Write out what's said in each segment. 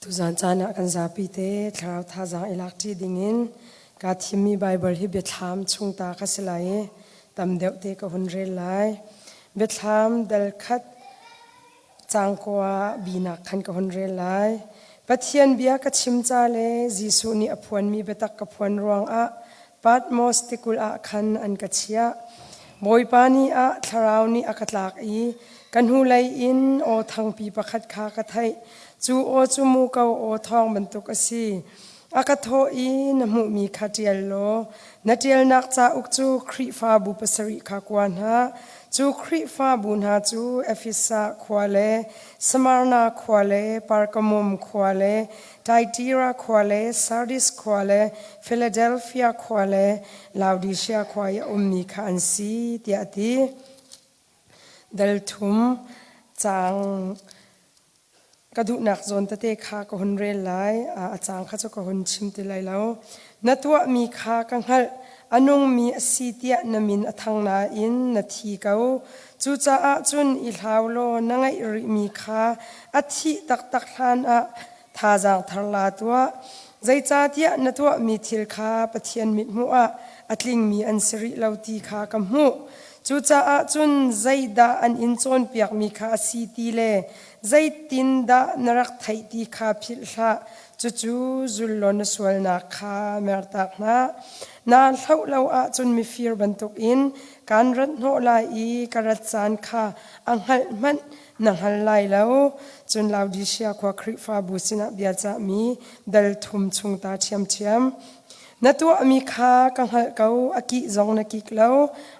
Tuzan caan ah kan zapi te thlarau thazaang i lak ṭi dingin kaa thimmi Baibal hi Biathlam chung ta ka si lai i tam deuh te ka hun rel lai. Biathlam dal khat caang kua binak khan ka hun rel lai. Pathian bia ka chim ca le Jesuh nih a phuanmi biatak ka phuan ruangah Patmos tikulh ah khan an ka chiah. Bawipa ni ah thlarau nih a ka tlak i ka hnulei in aw thangpi pakhat kha ka theih. Cu aw cu muko aw thawng bantuk a si. A ka thawh i na hmuhmi kha ṭial law na ṭialnak cauk cu Khrihfabu pasarih kha kua hna. Cu Khrihfabu hna cu Efesa khua le Smyrna khua le Pergamum khua le Thyatira khua le Sardis khua le Philadelphia khua le Laodicea khua i a ummi kha an si, tiah a ti. Dal thum caang ka duhnak zawn tete kha ka hun rel lai. A caang kha cu ka hun chim ti lai lo. Na tuahmi kha ka hngalh. A nungmi a si tiah na min a thang nain na thi ko. Cucaah cun i hlau law na ngeih rihmi kha a thih taktak hlan ah thazaang thar la tuah. Zeicahtiah na tuahmi thil kha Pathian mithmuh ah a tlingmi an si rih lo ti kha ka hmuh. Cucaah cun zeidah an in cawnpiakmi kha a si ti le zeitindah na rak theih ti kha philh hlah. Cucu zul law na sualnak kha mertak hna. Naa hloh lo ahcun mifir bantukin kaan rat hnawh lai i ka rat caan kha a hngalh hmanh na hngal lai lo. Cun Laodisia khua Khrihfabu sinah bia cahmi dal thum chung ta ṭhiamṭhiam. Na tuahmi kha ka hngalh ko, a kih zong na kik lo,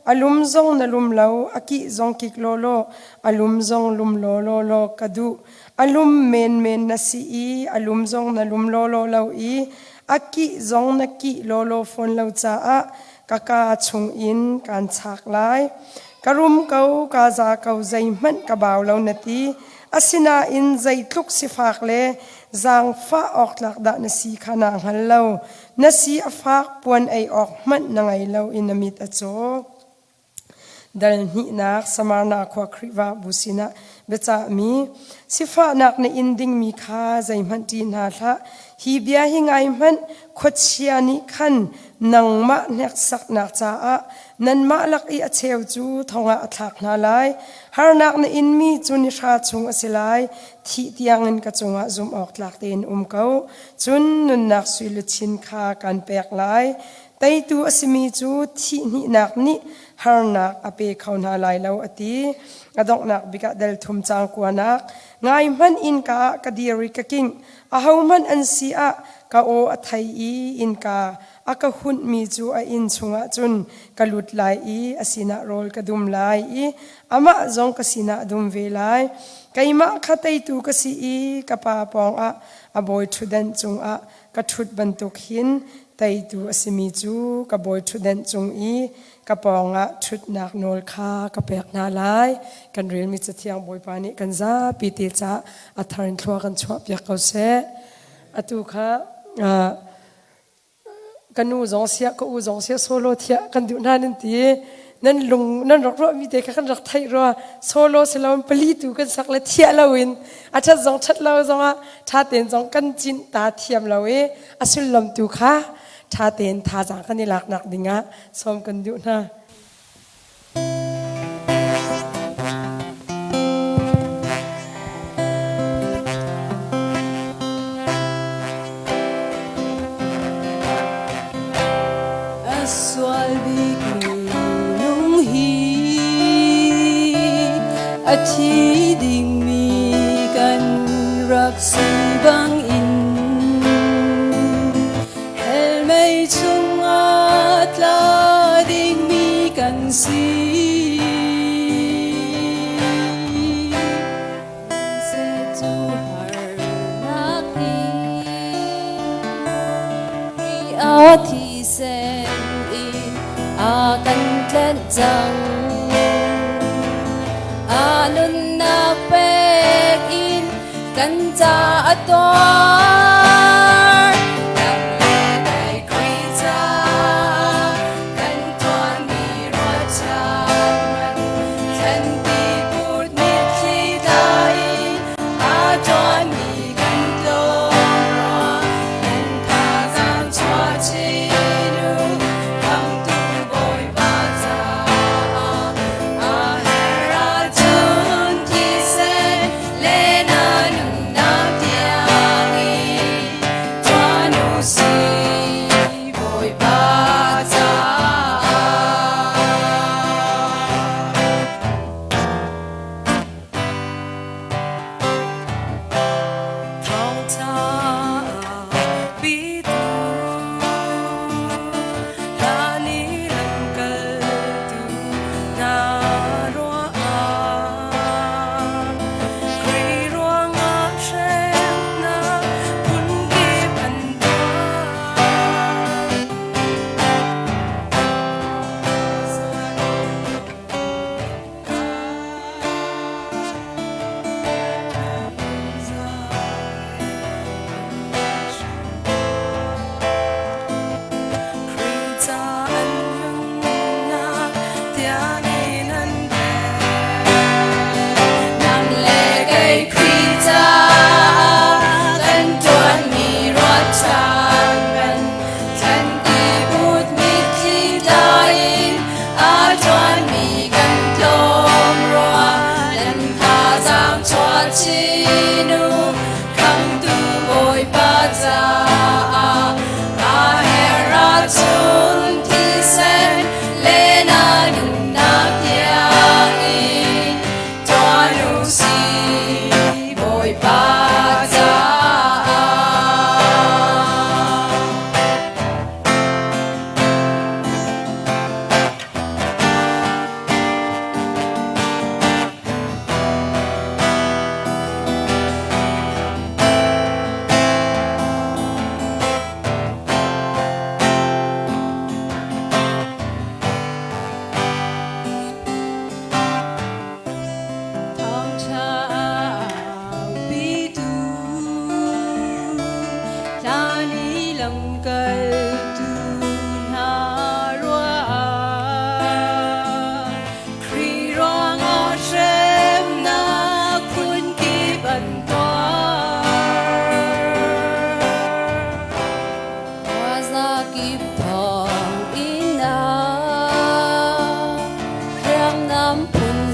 a lum zong na lum lo, a kih zong kik lawlaw, a lum zong lum lawlaw law ka duh. A lum menmen na si i a lum zong na lum lawlaw lo i a kih zong na kih lawlaw fawn lo caah ka kaa chungin kaan chak lai. Ka rum ko, kaa za ko, zeihmanh ka bau lo na ti. Asinain zeitluk sifak le zaangfah awk tlak dah na si kha naa hngal lo. Na si a fak, puan ei awk hmanh na ngei lo i na mit a caw. Dal hnihnak Samarna khua Khrihfabu sinah biacahmi sifahnak na in dingmi kha zeihmanh ṭih hna hlah. Hi bia hi ngai hmanh, khuachia nih khan nangmah hneksaknak caah nanmah lak i a cheu cu thong ah a thlak hna lai. Harnak na inmi cu ni hra chung a si lai. Thih tiangin ka cungah zumh awk tlak tein um ko. Cun nunnak sui luchin kha kan pek lai. Teitu a simi cu thihhnihnak nih harnak a pe kho hna lai lo a ti. A donghnak bik ah del thum caang kuanak ngai hmanh innka ah ka dir i ka kingh. Ahohmanh an si ah ka aw a thei i innka a ka hunhmi cu a inn chungah cun ka lut lai i a sinah rawl ka dum lai i amah zong ka sinah a dum ve lai. Keimah kha teitu ka si i ka pa pawngah a bawi ṭhutdenh cungah ka ṭhut bantuk hin teitu a simi cu ka bawi ṭhutdenh cung i ka pawngah ṭhutnak nawl kha ka pek hna lai. Kan relmi Cathiang Bawipa nih kan zapi te caah a thar in thlua kan chuahpiak ko seh. Atu kha ka nu zong siah ka u zong siah solo thiah kan duh hna nan ti nan lung nan rak ruahmi te kha kan rak theih rua solo siloin pali tu kan sak le thiah loin a ṭhat zong ṭhat lo zongah ṭha tein zong kan cinh ta thiam lo i a sullam tu kha ṭha tein thazaang kan i laknak dingah sawm kan duh hna. A sual bikmi nung hi a thi dingmi kan rak si bangin hell mei chungah tla dingmi kan si. A thisen in a kan tlenh cang. A nunnak pek in kan ca a tuar. Nang le kei Khrih caah kan tuanmi ruahchan man thlenpi put mitthli tla in a ṭuanmi kan tlawm.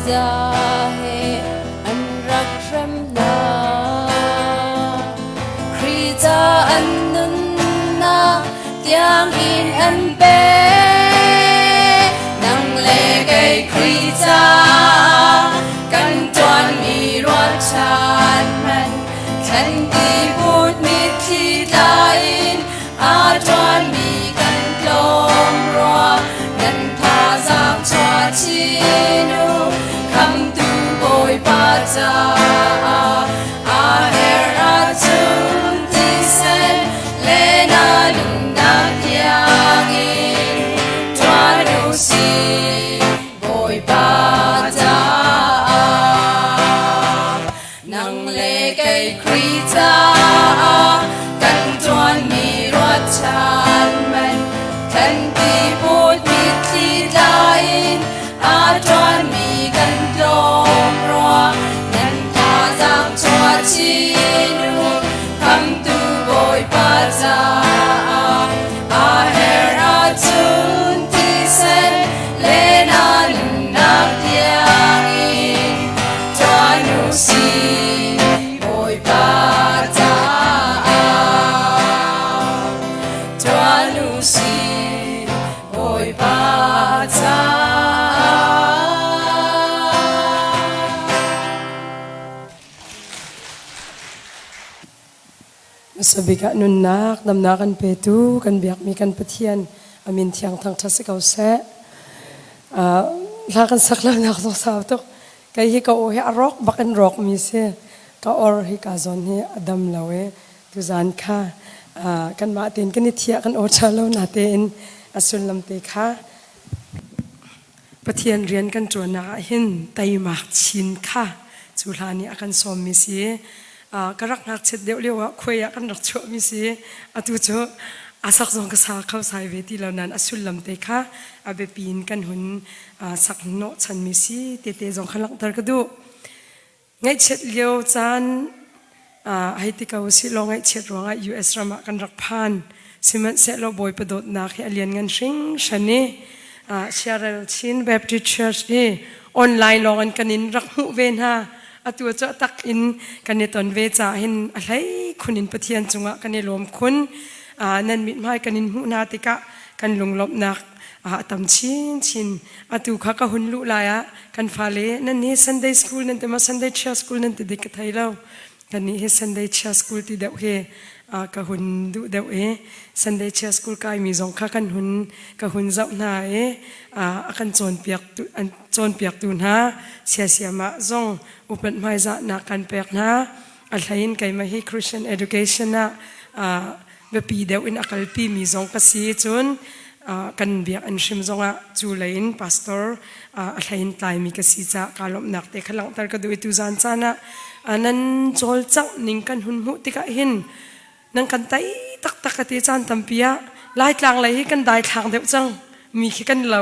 Za he an rak hrem hna. Khrih ca an nunnak tiangin an pek. Nang le kei Khrih caah kan ṭuanmi ruahchan hmanh thlen ti put mitthli tla in aa ṭuanmi kan tlawm rua. Nan thazaang chuah chin u, khamtu Bawipa caah aa herh ahcun thisen le na nunnak tiangin ṭuan u sih Bawipa caah. Nang le kei Khrih caah kan ṭuanmi ruahchan man thlen ti put mitthli tla in aa ṭuanmi kan tlawm rua. Nan thazaang chuah chin u, khamtu Bawipa caah aa herh ahcun thisen le na nunnak tiangin ṭuan u sih Bawipa caah. Ṭuan u sih Bawipa caah. Hmasa bik ah nunnak damnak an petu kan biakmi kan Pathian a min thiang thangṭhat si ko seh. Hla kan sak lonak zong sau tuk. Kei hi ka aw hi a rawk bak in rawk mi si. Ka or hi ka zawn hi a dam lo i tuzan kha kanmah tein kan i thiah kan aw ṭha lo na tein a sullam te kha Pathian rian kan ṭuannak ah hin teimak chin kha cu hla nih a kan sawmmi si. Ka rak ngakchiat deuh lio ah khuai ah kan rak chuahmi si. Atu cu a sak zong ka sa kho sai ve ti lo nain a sullam te kha a biapi in kan hun sak hnawhchanmi si tete zong kha langhter ka duh. Ngaihchiat lio caan hei ti ko usih law ngaihchiat ruangah US ram ah kan rak phan. Sihmanhsehlaw Bawipa dawtnak hi a lianngan hringhran i Siarel Chin Baptist Church hi online lawng in kan in rak hmuh ve hna. Atu cu a tak in kan i ton ve caah hin a hlei khun in Pathian cungah kan i lawm khun. Nan mithmai kan in hmuh hna tikah kan lunglawmhnak a tam chinchin. Atu kha ka hun luh lai ah kan fale nan hi Sunday school nan ti ma Sunday chair school nan ti dik ka thei lo. Kan nih hi Sunday chair school ti deuh hi ka hun duh deuh i Sunday chair school kai mi zong kha kan hun ka hun zoh hna i a kan cawnpiak tu an cawnpiaktu hna siasiam ah zong upat hmaizahnak kan pek hna. A hlei in keimah hi Christian education ah biapi deuh in a kalpi mi zong ka si cun kan biakinn hrim zongah cu lei in pastor a hlei in tlaimi ka si caah kaa lawmhnak te kha langhter ka duh i tuzan caan ah nan cawlcangh ning kan hun hmuh tikah hin nan kan tei taktak ka ti caan tampi ah Laitlang lei hi kan daithlang deuh cang mi khi kan lo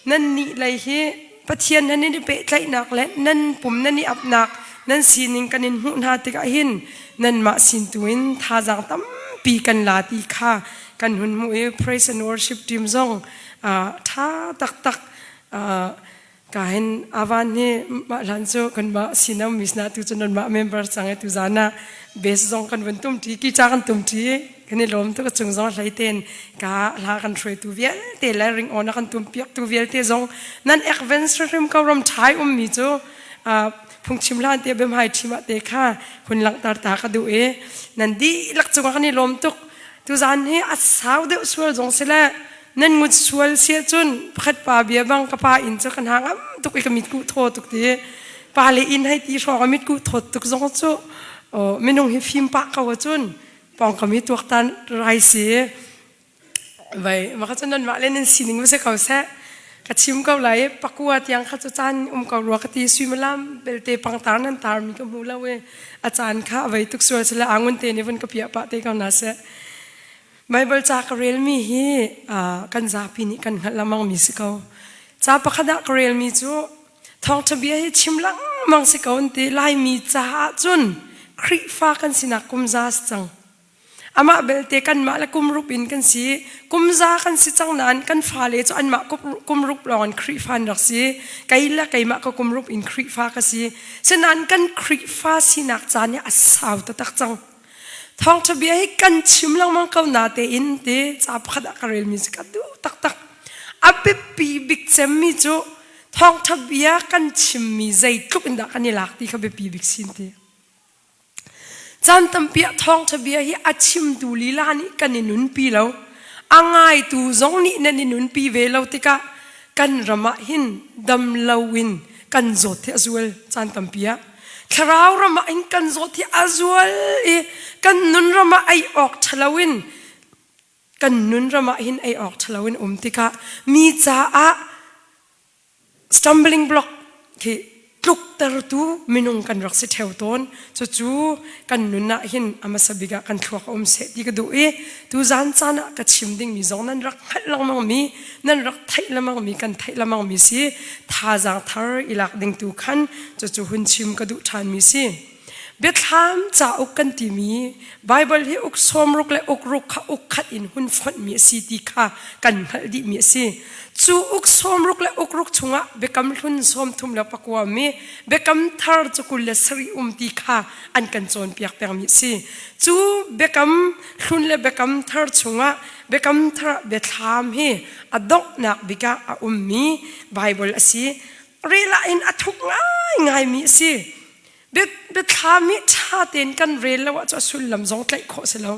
nan nih lei hi Pathian nan in i pehtlaihnak le nan pum nan i apnak nan sining kan in hmuh hna tikah hin nanmah sin tu in thazaang tampi kan la ti kha kan hun hmuh i praise and worship team zong ṭha taktak ka hin avan hi mah hlan cu kanmah sinam misna tu cu nanmah member cang i tuzan ah base zong kan vun tum ṭi ki ca kan tum ṭi kan i lawm tuk a cung zong hlei ten ka hla kan hruaitu vialte le ring on a kan tum piak tu vialte zong nan advance hrim ko ram ṭhai ummi cu phungchim hlan te bem hai ṭhim ah te kha hun langhter ta ka duh i nan dihlak cungah kan i lawm tuk tuzan hi a sau deuh sual zong sile nan ngut sual si ahcun pakhat pa bia bang ka pa inn cu kan hang am tuk i ka mit kuh thaw tuk ti pa le inn hei ti hrawng a mit kuh thawt tuk zong cu minung hi fim pah ko ahcun pawngkam hi tuaktan rai si vai maka cun nan mah le nan sining va si ko seh ka chim ko lai pakua tiang kha cu caan um ko rua ka ti suimilam belte pangtar nan tar mi ka hmu lo i a caan kha avei tuk sual sile angun te nih vun ka piah pah te ko na seh Baibal ca ka relmi hi kan zapi nih kan hngalh lengmang mi si ko. Ca pakhat ah ka relmi cu thawngṭha bia hi chim lengmang si ko an ti. Laimi caah cun Khrihfa kan sinak kum za si cang. Amah belte kanmah le kum rup in kan si. Kum za kan si cang nain kan fale cu anmah kum rup lawng in Khrihfa an rak si. Kei le keimah ka kum rup in Khrihfa ka si. Sinain kan Khrihfa sinak caan hi a sau taktak cang. Thawngṭha bia hi kan chim lengmang ko na tein ti ca pakhat ah ka relmi si ka duh taktak. A biapi bik cemmi cu thawngṭha bia kan chimmi zeitluk in dah kan i lak ti kha biapi bik sin ti. Caan tampi ah thawngṭha bia hi a chimtu lila nih kan i nunpi lo. A ngaitu zong nih nan i nunpi ve lo tikah kan ram ah hin dam loin kan zawt hi a zual caan tampi ah. Thlarau ram ah hin kan zawt hi a zual i kan nun ram ah ei awk ṭha loin kan nun ram ah hin ei awk ṭha loin um tikah mi caah Stumbling block khi tluktertu minung kan rak si ṭheo tawn. Cucu kan nun ah hin a hmasa bik ah kan thluak a um seh ti ka duh i tuzan caan ah ka chim dingmi zong nan rak hngalh lengmangmi, nan rak theih lengmangmi, kan theih lengmangmi si. Thazaang thar i lak ding tu khan cucu hun chim ka duh ṭhanmi si. Biathlam cauk kan timi Baibal hi uk sawmruk le uk ruk kha uk khat in hun fonhmi a si ti kha kan hngalh dihmi a si. Cu uk sawmruk le uk ruk chungah biakam hlun 33 le pakua mi biakam thar cu 27 um ti kha an kan cawnpiak pengmi a si. Cu biakam hlun le biakam thar chungah biakam thar ah biathlam hi a donghnak bik ah a ummi Baibal a si. Rel ah in a thuk ngaingaimi a si. Biathlam hi ṭha tein kan rel lo ahcun a sullam zong tlaih khawh si lo.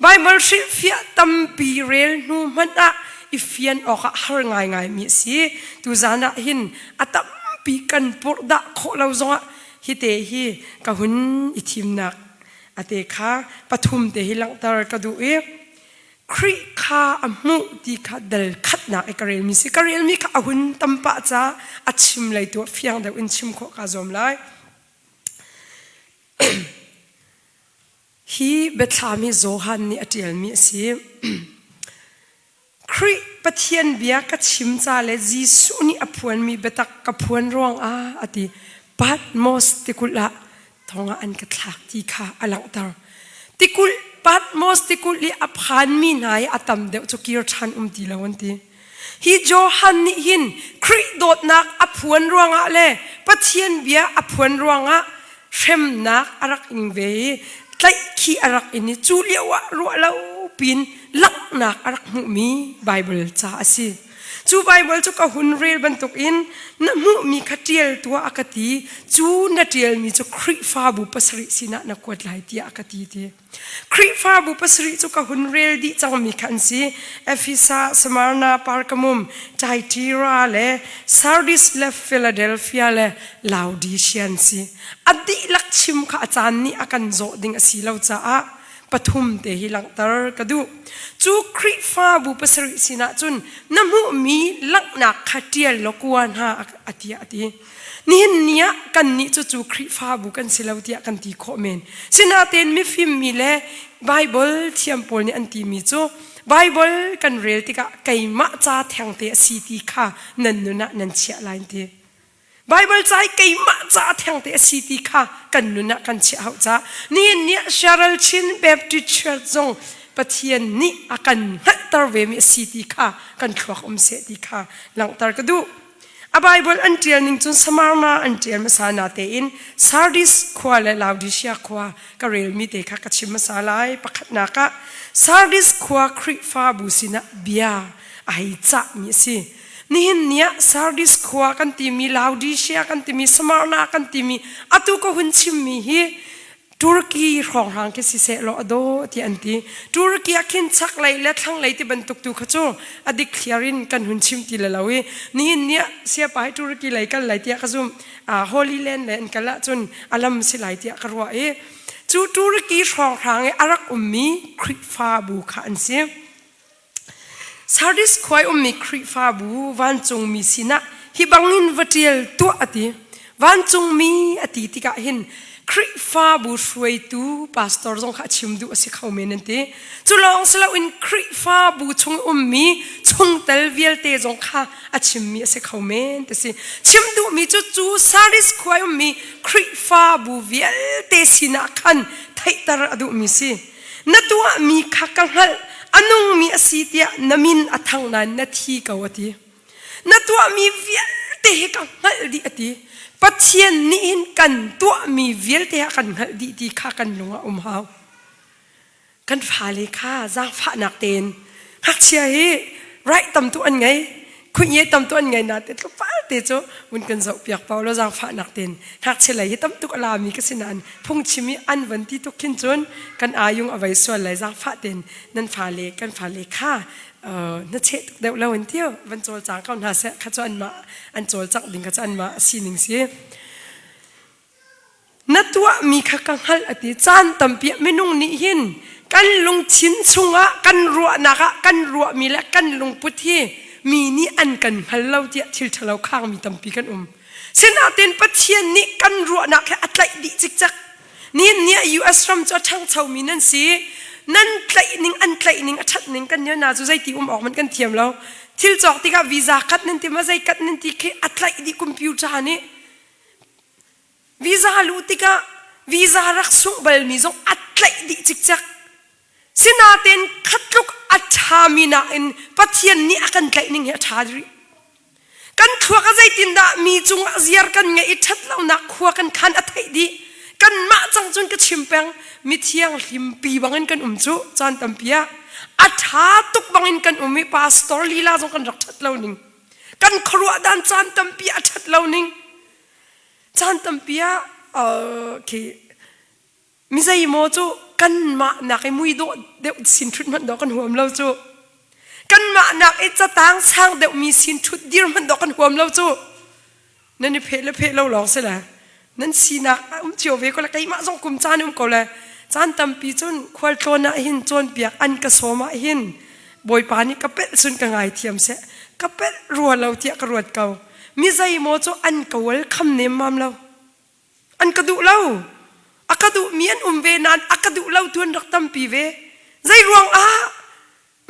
Baibal hrilhfiah tampi rel hnu hmanh ah i fian awkah har ngaingaimi a si. Tuzan ah hin a tampi kan purhdah khawh lo zongah hite hi ka hun i thimnak ate kha pathum te hi langhter ka duh i Khrih kha a hmuh ti kha dal khatnak i ka relmi si. Ka relmi kha a hun tam pah ca a chim lei tu fiang deuh in chim khawh kaa zuam lai. Hi biathlam hi Johan nih a ṭialmi a si. Khrih Pathian bia ka chim ca le Jesuh nih a phuanmi biatak ka phuan ruangah a ti. Patmos tikulh ah thong ah an ka thlak ti kha a langhter. Tikulh Patmos tikulh i a phanmi hna i a tam deuh cu kir ṭhan um ti lo an ti. Hi Johan nih hin Khrih dawtnak a phuan ruangah le Pathian bia a phuan ruangah hremnak a rak ing ve i tlaihkhih a rak in i cu lio ah ruah lo pin langhnak a rak hmuhmi Baibal ca a si. Cu Baibal cu ka hun rel bantukin na hmuhmi kha ṭial tuah a ka ti. Cu na ṭialmi cu Khrihfabu pasarih sinah na kuat lai tiah a ka ti ti. Khrihfabu pasarih cu ka hun rel dih cangmi kha an si. Efesa, Smyrna, Pergamum, Thyatira le Sardis le Philadelphia le Laodicea an si. A dihlak chim kha a caan nih a kan zawh ding a si lo caah pathum te hi langhter ka duh. Cu Khrihfabu pasarih sinah cun na hmuhmi langhnak kha ṭial law kua hna a tiah a ti. Nihin ni ah kannih cu cu Khrihfabu kan si lo tiah kan ti khawh men. Sinain mifimmi le Baibal thiam pawl nih an timi cu Baibal kan rel tikah keimah ca thengte a si ti kha nan nun ah nan chiah lai an ti. Baibal ca hi keimah ca thengte a si ti kha kan nun ah kan chiah hau ca. Nihin ni ah Cheryl Chin Baptist Church zong Pathian nih a kan hngalhter ve mi a si ti kha kan thluak um seh ti kha langhter ka duh. A Baibal an ṭial ning cun Samarna an ṭial hmasa na tein Sardis khua le Laodicea khua ka relmi te kha ka chim hmasa lai. Pakhatnak ah Sardis khua Khrihfabu sinah bia a hei cahmi a si. Nihin ni ah Sardis khua kan timi, Laodicea kan timi, Smyrna kan timi, atu ka hun chimmi hi Turkey hrawnghrang khi siseh law a daw ti an ti. Turkey ah khin chaklei le thlanglei ti bantuk tu kha cu a dik thliar in kan hun chim ti le lo i nihin ni ah siapa hi Turkey lei kal lai tiah ka zum. Holy Land le an kal ahcun a lam si lai tiah ka ruah i cu Turkey hrawnghrang i a rak ummi Khrihfabu kha an si. Sardis khua i ummi Khrihfabu vancungmi sinah hi bangin va ṭial tuah a ti. Vancungmi a ti tikah hin Khrihfabu hruaitu pastor zong kha a chim duh a si kho men an ti. Cu lawng si loin Khrihfabu chung ummi chungtel vialte zong kha a chimmi a si kho men ti si. Chim duhmi cu cu Sardis khua i ummi Khrihfabu vialte sinah khan theihter a duhmi si. Na tuahmi kha ka hngalh, a nungmi a si tiah na min a thang nain na thi ko a ti. Na tuahmi vialte hi ka hngalh dih a ti. Pathian nih hin kan tuahmi vialte a kan hngalh dih ti kha kan lung ah um hau. Kan fale kha zaangfahnak tein ngakchia hi right tam tu an ngei khuinye tam tu an ngei na te tlukpal te cu mun kan zoh piak pau lo zaangfahnak tein ngakchia lei hi tam tuk a lami ka si nain phungchim i an van ti tuk khin cun kan ayung a vei sual lai zaangfah tein nan fale kan fale kha na cheh tuk deuh lo an ti van cawlcang ko hna seh kha cu anmah an cawlcangh ding kha cu anmah sining si. Na tuahmi kha ka hngalh a ti. Caan tampi ah minung nih hin kan lungthin chungah kan ruahnak ah kan ruahmi le kan lungput hi mi nih an kan hngal lo tiah thil ṭhalo khangmi tampi kan um. Sinain Pathian nih kan ruahnak he a tlaih dih cikcek. Nihin ni ah US ram cu a ṭhangchomi nan si. Nan tlaih ning an tlaih ning a ṭhat ning kan na cu zeiti um awk hmanh kan thiam lo. Thil cawk tikah visa kat nan ti ma zei kat nan ti khi a tlaih dih computer nih. Visa luh tikah visa rak sungh balmi zong a tlaih dih cikcek. Sinain khatluk a ṭhami nakin Pathian nih a kan tlaih ning hi a ṭha rih. Kan thluak a zeitindah mi cungah ziar kan ngeih i ṭhatlonak khua kan khan a theih dih. Kanmah cang cun ka chim peng mithiang hlimpi bangin kan um cu caan tampi ah a ṭha tuk bangin kan um i pastor lila zong kan rak ṭhat lo ning. Kan khuaruah dan caan tampi a ṭhat lo ning. Caan tampi ah khi mi zeimaw cu kanmah nak i mui dawh deuh sin ṭhut hmanh dawh kan huam lo cu. Kanmah nak i catang sang deuhmi sin ṭhut dir hmanh dawh kan huam lo cu. Nan i pheh le pheh lo lawng si le nan sinak a um cio ve ko le keimah zong kum caan um ko le caan tampi cun khualtlawn ah hin cawnpiak an ka sawm ah hin Bawipa nih ka pelh cun ka ngaithiam seh ka pelh rua lo tiah ka ruat ko. Mi zeimaw cu an ka welcome nemmam lo. An ka duh lo. A ka duhmi an um ve nain a ka duh lo tu an rak tampi ve. Zei ruang ah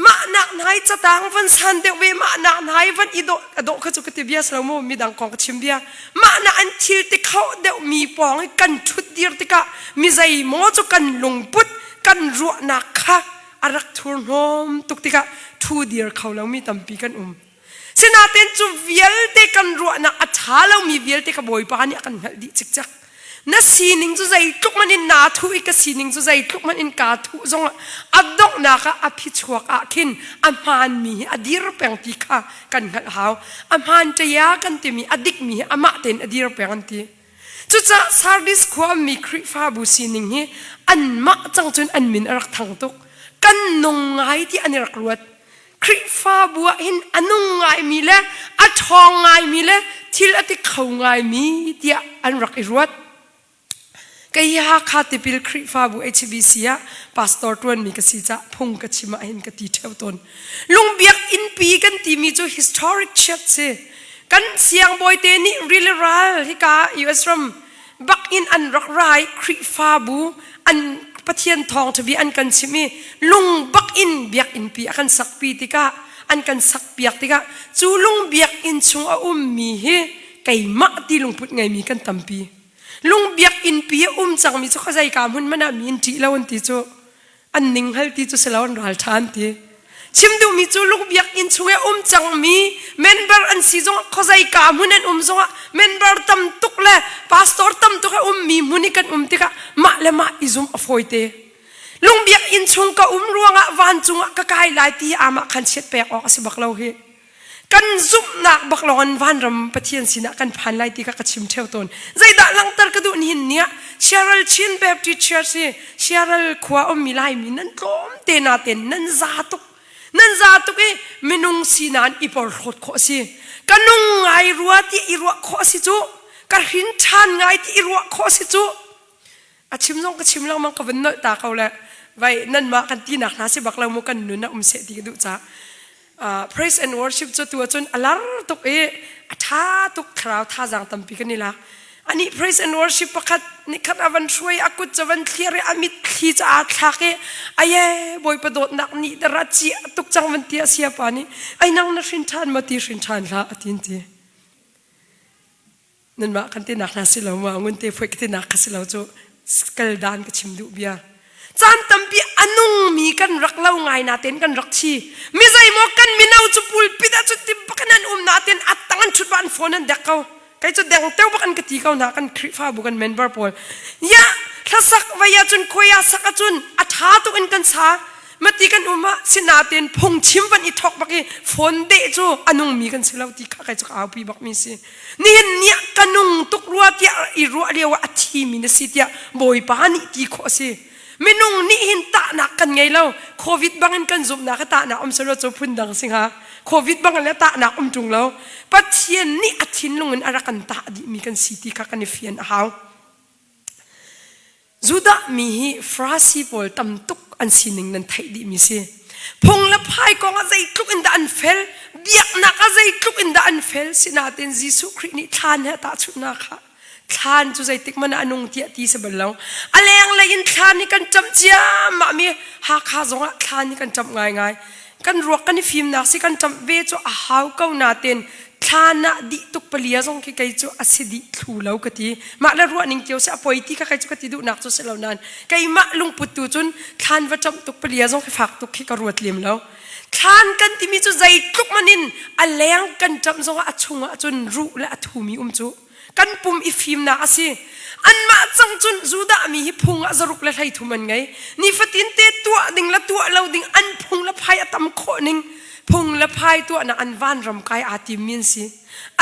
mah nak nai catang van san deuh ve mah nak nai van i dawh a dawh kha cu ka ti bia si lo mu midang kong ka chim bia mah nak an thil ti kho deuh mi pawng i kan ṭhut dir tikah mi zeimaw cu kan lungput kan ruahnak kha a rak thurhnawm tuk tikah ṭhu dir kho lomi tampi kan um. Sinain cu vialte kan ruahnak a ṭha lomi vialte ka Bawipa nih a kan hngalh dih cikcek. Na sining cu zeitluk man in naa thuh i ka sining cu zeitluk man in kaa thuh zongah a donghnak ah a phichuak ah khin a hmaanmi hi a dir peng ti kha kan hngalh hau. A hmaan ṭaya kan timi a dikmi hi amah tein a dir peng an ti. Cucaah Sardis khua ummi Khrihfabu sining hi anmah cang cun an min a rak thang tuk. Kan nung ngai ti an i rak ruat. Khrihfabu ah hin a nung ngaimi le a ṭhawng ngaimi le thil a ti kho ngaimi tiah an rak i ruat. Kei hi Hakha tipil Khrihfabu HBC ah pastor ṭuanmi ka si caah phung ka chim ah hin ka ti ṭheo tawn. Lungbiak innpi kan timi cu historic church si. Kan siangbawi te nih rili ral hika US ram bak in an rak ra i Khrihfabu an Pathian thawngṭha bia an kan chimh i lung bak in biakinnpi a kan sakpi tikah an kan sakpiak tikah cu lung biakinn chung a ummi hi keimah ti lungput ngeimi kan tampi. Lung biakinnpi a um cangmi cu khuazeika hmun hmanh ah mi in ṭih lo an ti cu. An ning hal ti cu si lo an ral ṭha an ti. Chim duhmi cu lungbiakinn chung i um cangmi member an si zongah khuazeika hmun an um zongah member tam tuk le pastor tam tuk a ummi hmun i kan um tikah mah le mah i zumh a fawite. Lungbiakinn chung ka um ruangah vancung ah ka kai lai ti amah khan chiat pek awk a si bak lo hi. Kan zumhnak bak lawng in vanram Pathian sinah kan phan lai ti kha ka chim ṭheo tawn. Zeidah langhter ka duh nihin ni ah Cheryl Chin Baptist Church hi Cheryl khua ummi Laimi nan tlawm te natein nan za tuk. Nan za tuk i minung sinan i porhlawt khawh a si. Ka nung ngai rua ti i ruah khawh a si cu. Ka hrin ṭhan ngai ti i ruah khawh a si cu. A chim zong ka chim lengmang ka vun nolh ta ko le vai nanmah kan tinak hna si bak lo mu kan nun ah um seh ti ka duh caah praise and worship cu tu ahcun a lar tuk i a ṭha tuk thlarau thazaang tampi kan i lak. Anih praise and worship pakhat nikhat a van hruai a kut cu van thlir i a mitthli cu aa thlak i aye bawipa dawtnak nih dara cia tuk cang van ti a siapa nih ai nang na hrin ṭhan maw ti hrin ṭhan hlah a tin ti. Nanmah kan tinak hna si lo ma ngun te phuai ka tinak kha si lo cu kal dan ka chim duh bia. Caan tampi a nung. nungmi kan rak lo ngai natein kan rak thi. Mi zeimaw kan mino cu pulpit ah cuti bak in an um natein a tang an ṭhut ba an phone an dek ko. Kei cu deng teu bak an ka ti ko hna kan Khrihfabu kan member pawl. Ya hlasak vai ahcun khuai ah sak ahcun a ṭha tuk in kan sa. Mati kan um ah sinatein phungchim van i thawk bak i phone deh cu a nungmi kan si lo ti kha kei cu ka aupi bak mi si. Nihin ni ah ka nung tuk rua tiah i ruah lio ah a thimi na si tiah Bawipa nih ti khawh a si. Minung nih hin tahnak kan ngei lo. Covid bangin kan zumhnak hi tahnak um selaw cu phundang si hnga. Covid bangin le tahnak um ṭung lo. Pathian nih a thinlung in a rak kan tah dihmi kan si ti kha kan i fian a hau. Judah mi hi Farasi pawl tam tuk an sining nan theih dihmi si. Phung le phai kong ah zeitluk in dah an fel, biaknak ah zeitluk in dah an fel, sinain Jesuh Khrih nih thlan he a tahchunhnak kha thlan cu zeitik hmanh ah a nung tiah ti si bal lo. A lenglei in thlan hi kan ṭamh ciammah mi Hakha zong ah thlan hi kan ṭamh ngaingai. Kan ruak kan i fimnak si kan ṭamh ve cu a hau ko nain thlan ah dih tuk palia zong khi kei cu a si dih thlu lo ka ti. Mah le ruah ning cio si a poi ti kha kei cu ka ti duhnak cu si lo nain keimah lungput tu cun thlan va ṭamh tuk palia zong khi fak tuk khi ka ruat lem lo. Thlan kan timi cu zeitluk man in a leng kan ṭamh zongah a chungah cun ruh le a thumi um cu. Kan pum i fimnak a si. Anmah cang cun Judah mi hi phung ah zaruk le 33 an ngei. Nifatin te tuah ding le tuah lo ding an phung le phai a tam khawh ning. Phung le phai tuahnak an vanram kai aa timmi an si.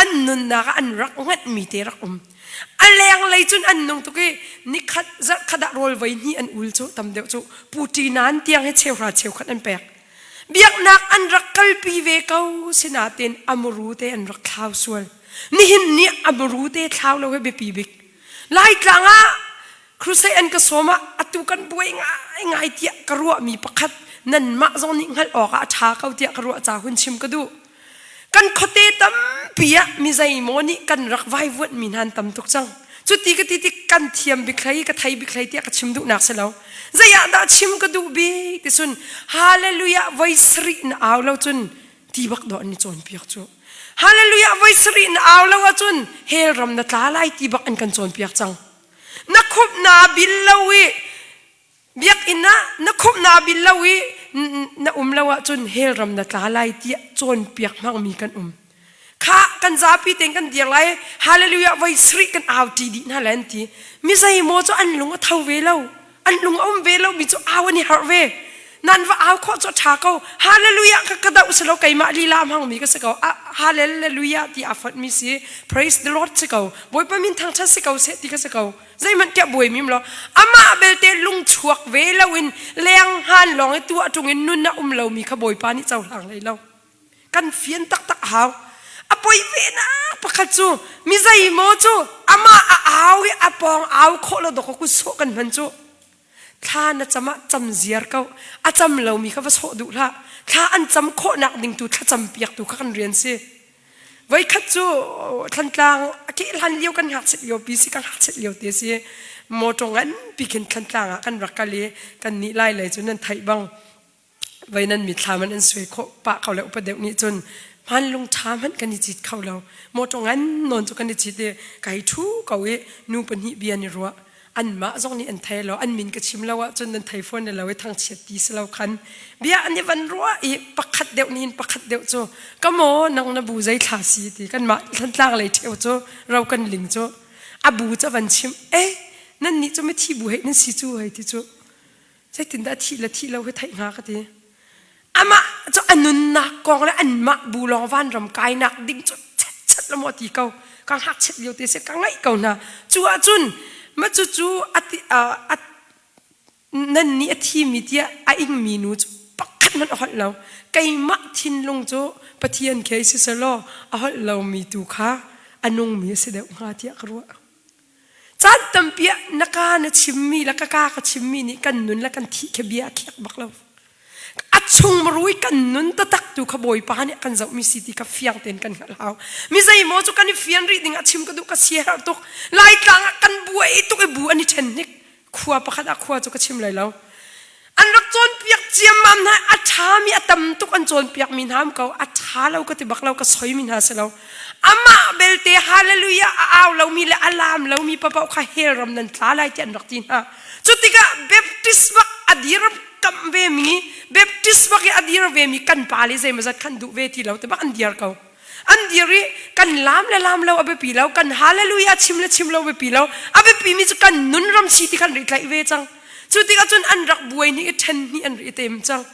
An nunnak ah an rak nganhmi te rak um. A lenglei cun an nung tuk i nikhat zarhkhat ah rawl voi hnih an ul cu tam deuh cu puṭi nan tiang hi cheuhra cheukhat an pek. Biaknak an rak kalpi ve ko sinain a muru te an rak thlau sual. Nihin ni a muru te thlau lo hi biapi bik. Laitlang ah crusade an ka sawm ah atu kan buai ngaingai tiah ka ruahmi pakhat nanmah zong nih hngalh awk ah a ṭha ko tiah ka ruah ca hun chim ka duh. Kan khuate tampi ah mi zeimaw nih kan rak vaivuanhmi hna an tam tuk cang. Cuti ka ti tik kan thiam bik hlei, ka thei bik hlei tiah ka chim duhnak si lo. Zei ah dah chim ka duh bik ti cun hallelujah voi sarih na au lo cun ti bak dawh an i cawnpiak cu. Hallelujah voi sarih na au lo ahcun hell ram na tla lai ti bak an kan cawnpiak cang. Na khup naa bil lo i Biakinn ah na khumh naa bil lo i na um lo ahcun hell ram na tla lai tiah cawnpiak hmangmi kan um. Kha kan zapi tein kan dir lai hallelujah voi sarih kan au ṭi dih hna lai an ti. Mi zeimaw cu an lung a tho ve lo. An lung a um ve lo mi cu au an i harh ve. Nan va au khawh cu a ṭha ko. Hallelujah ka ka doh si lo keimah lila hmangmi ka si ko. Hallelujah ti aa fonhmi si. Praise the Lord si ko. Bawipa min thangṭhat si ko seh ti ka si ko. Zeihmanh tiah buai mim lo. Amah belte lungchuak ve loin leng han lawng i tuah ṭung in nun a um lomi kha Bawipa nih cohlang hlei lo. Kan fian taktak a hau. A poi ve nak pakhat cu mi zeimaw cu amah a au i a pawng au khawh lo dawk kut sawh kan hman cu. Thla na cam ah cam ziar ko. A cam lomi kha va sawh duh hlah. Thla an cam khawhnak ding tu thlacam piaktu kha kan rian si. Voikhat cu Thlantlang a kehlan lio kan ngakchiat lio pi si ka ngakchiat lio te si motor nganpi khin Thlantlang ah kan rak kal i kan nih lai lei cu nan theih bang voi nan mithlam an an suai khawh pah ko le upa deuh nih cun hmanlung ṭha hmanh kan i cit kho lo motor ngan nawn cu kan i cit i kai ṭhu ko i nu pahnih bia ni ruah anmah zong nih an thei lo an min ka chim lo ahcun nan thei fawn lo i thangchiat ti si lo khan bia an i van ruah i pakhat deuh nih pakhat deuh cu ka maw nang na bu zei thla si ti kanmah Thantlang lei ṭheo cu ro kan ling cu a bu cu van chim eh nan nih cu mithi bu hei nan si cu hei ti cu zeitindah thih le thih lo hi theih hnga ka ti Amah cu a nunnak kong le anmah bu lawng vanram kainak ding cu chatchat la maw ti ko. Ka ngakchiat lio te si ka ngaih ko hna. Cu ahcun ma cucu a nan nih a thimi tiah a ingmi nu cu pakhat hmanh a holh lo. Keimah thinlung cu Pathian khi si selaw a holh lomi tu kha a nungmi a si deuh hnga tiah ka ruah. Caan tampi ah na ka na chimmi le ka ka ka chimmi nih kan nun le kan thih khi bia a khiak bak lo. A chung marui kan nun taktak tu kha Bawipa nih kan zohmi si ti kha fiang tein kan hngalh hau. Mi zeimaw cu kan i fian rih ding ah chim ka duh ka siaherh tuk. Laitlang ah kan buai tuk i bu an i ṭhen hnik. Khua pakhat ah khua cu ka chim lai lo. An rak cawnpiak ciammam hna a ṭhami a tam tuk an cawnpiakmi hna um ko a ṭha lo ka ti bak lo ka soimi hna si lo. Amah belte hallelujah a au lomi le a laam lomi papaoh kha hell ram nan tla lai ti an rak ti hna. Cu tikah Baptist bak a dir kam dirkamh ve mi Baptist bak i a dir ve mi kan pa le zeimawzat khan duh ve ti lo te bak an dir ko. An dir i kan laam le laam lo a biapi lo, kan hallelujah chim le chim lo biapi lo, a biapi mi cu kan nun ram si ti khan ri tlaih ve cang. Cu tikah cun an rak buai ni i ṭhen hnih an ri tem cang.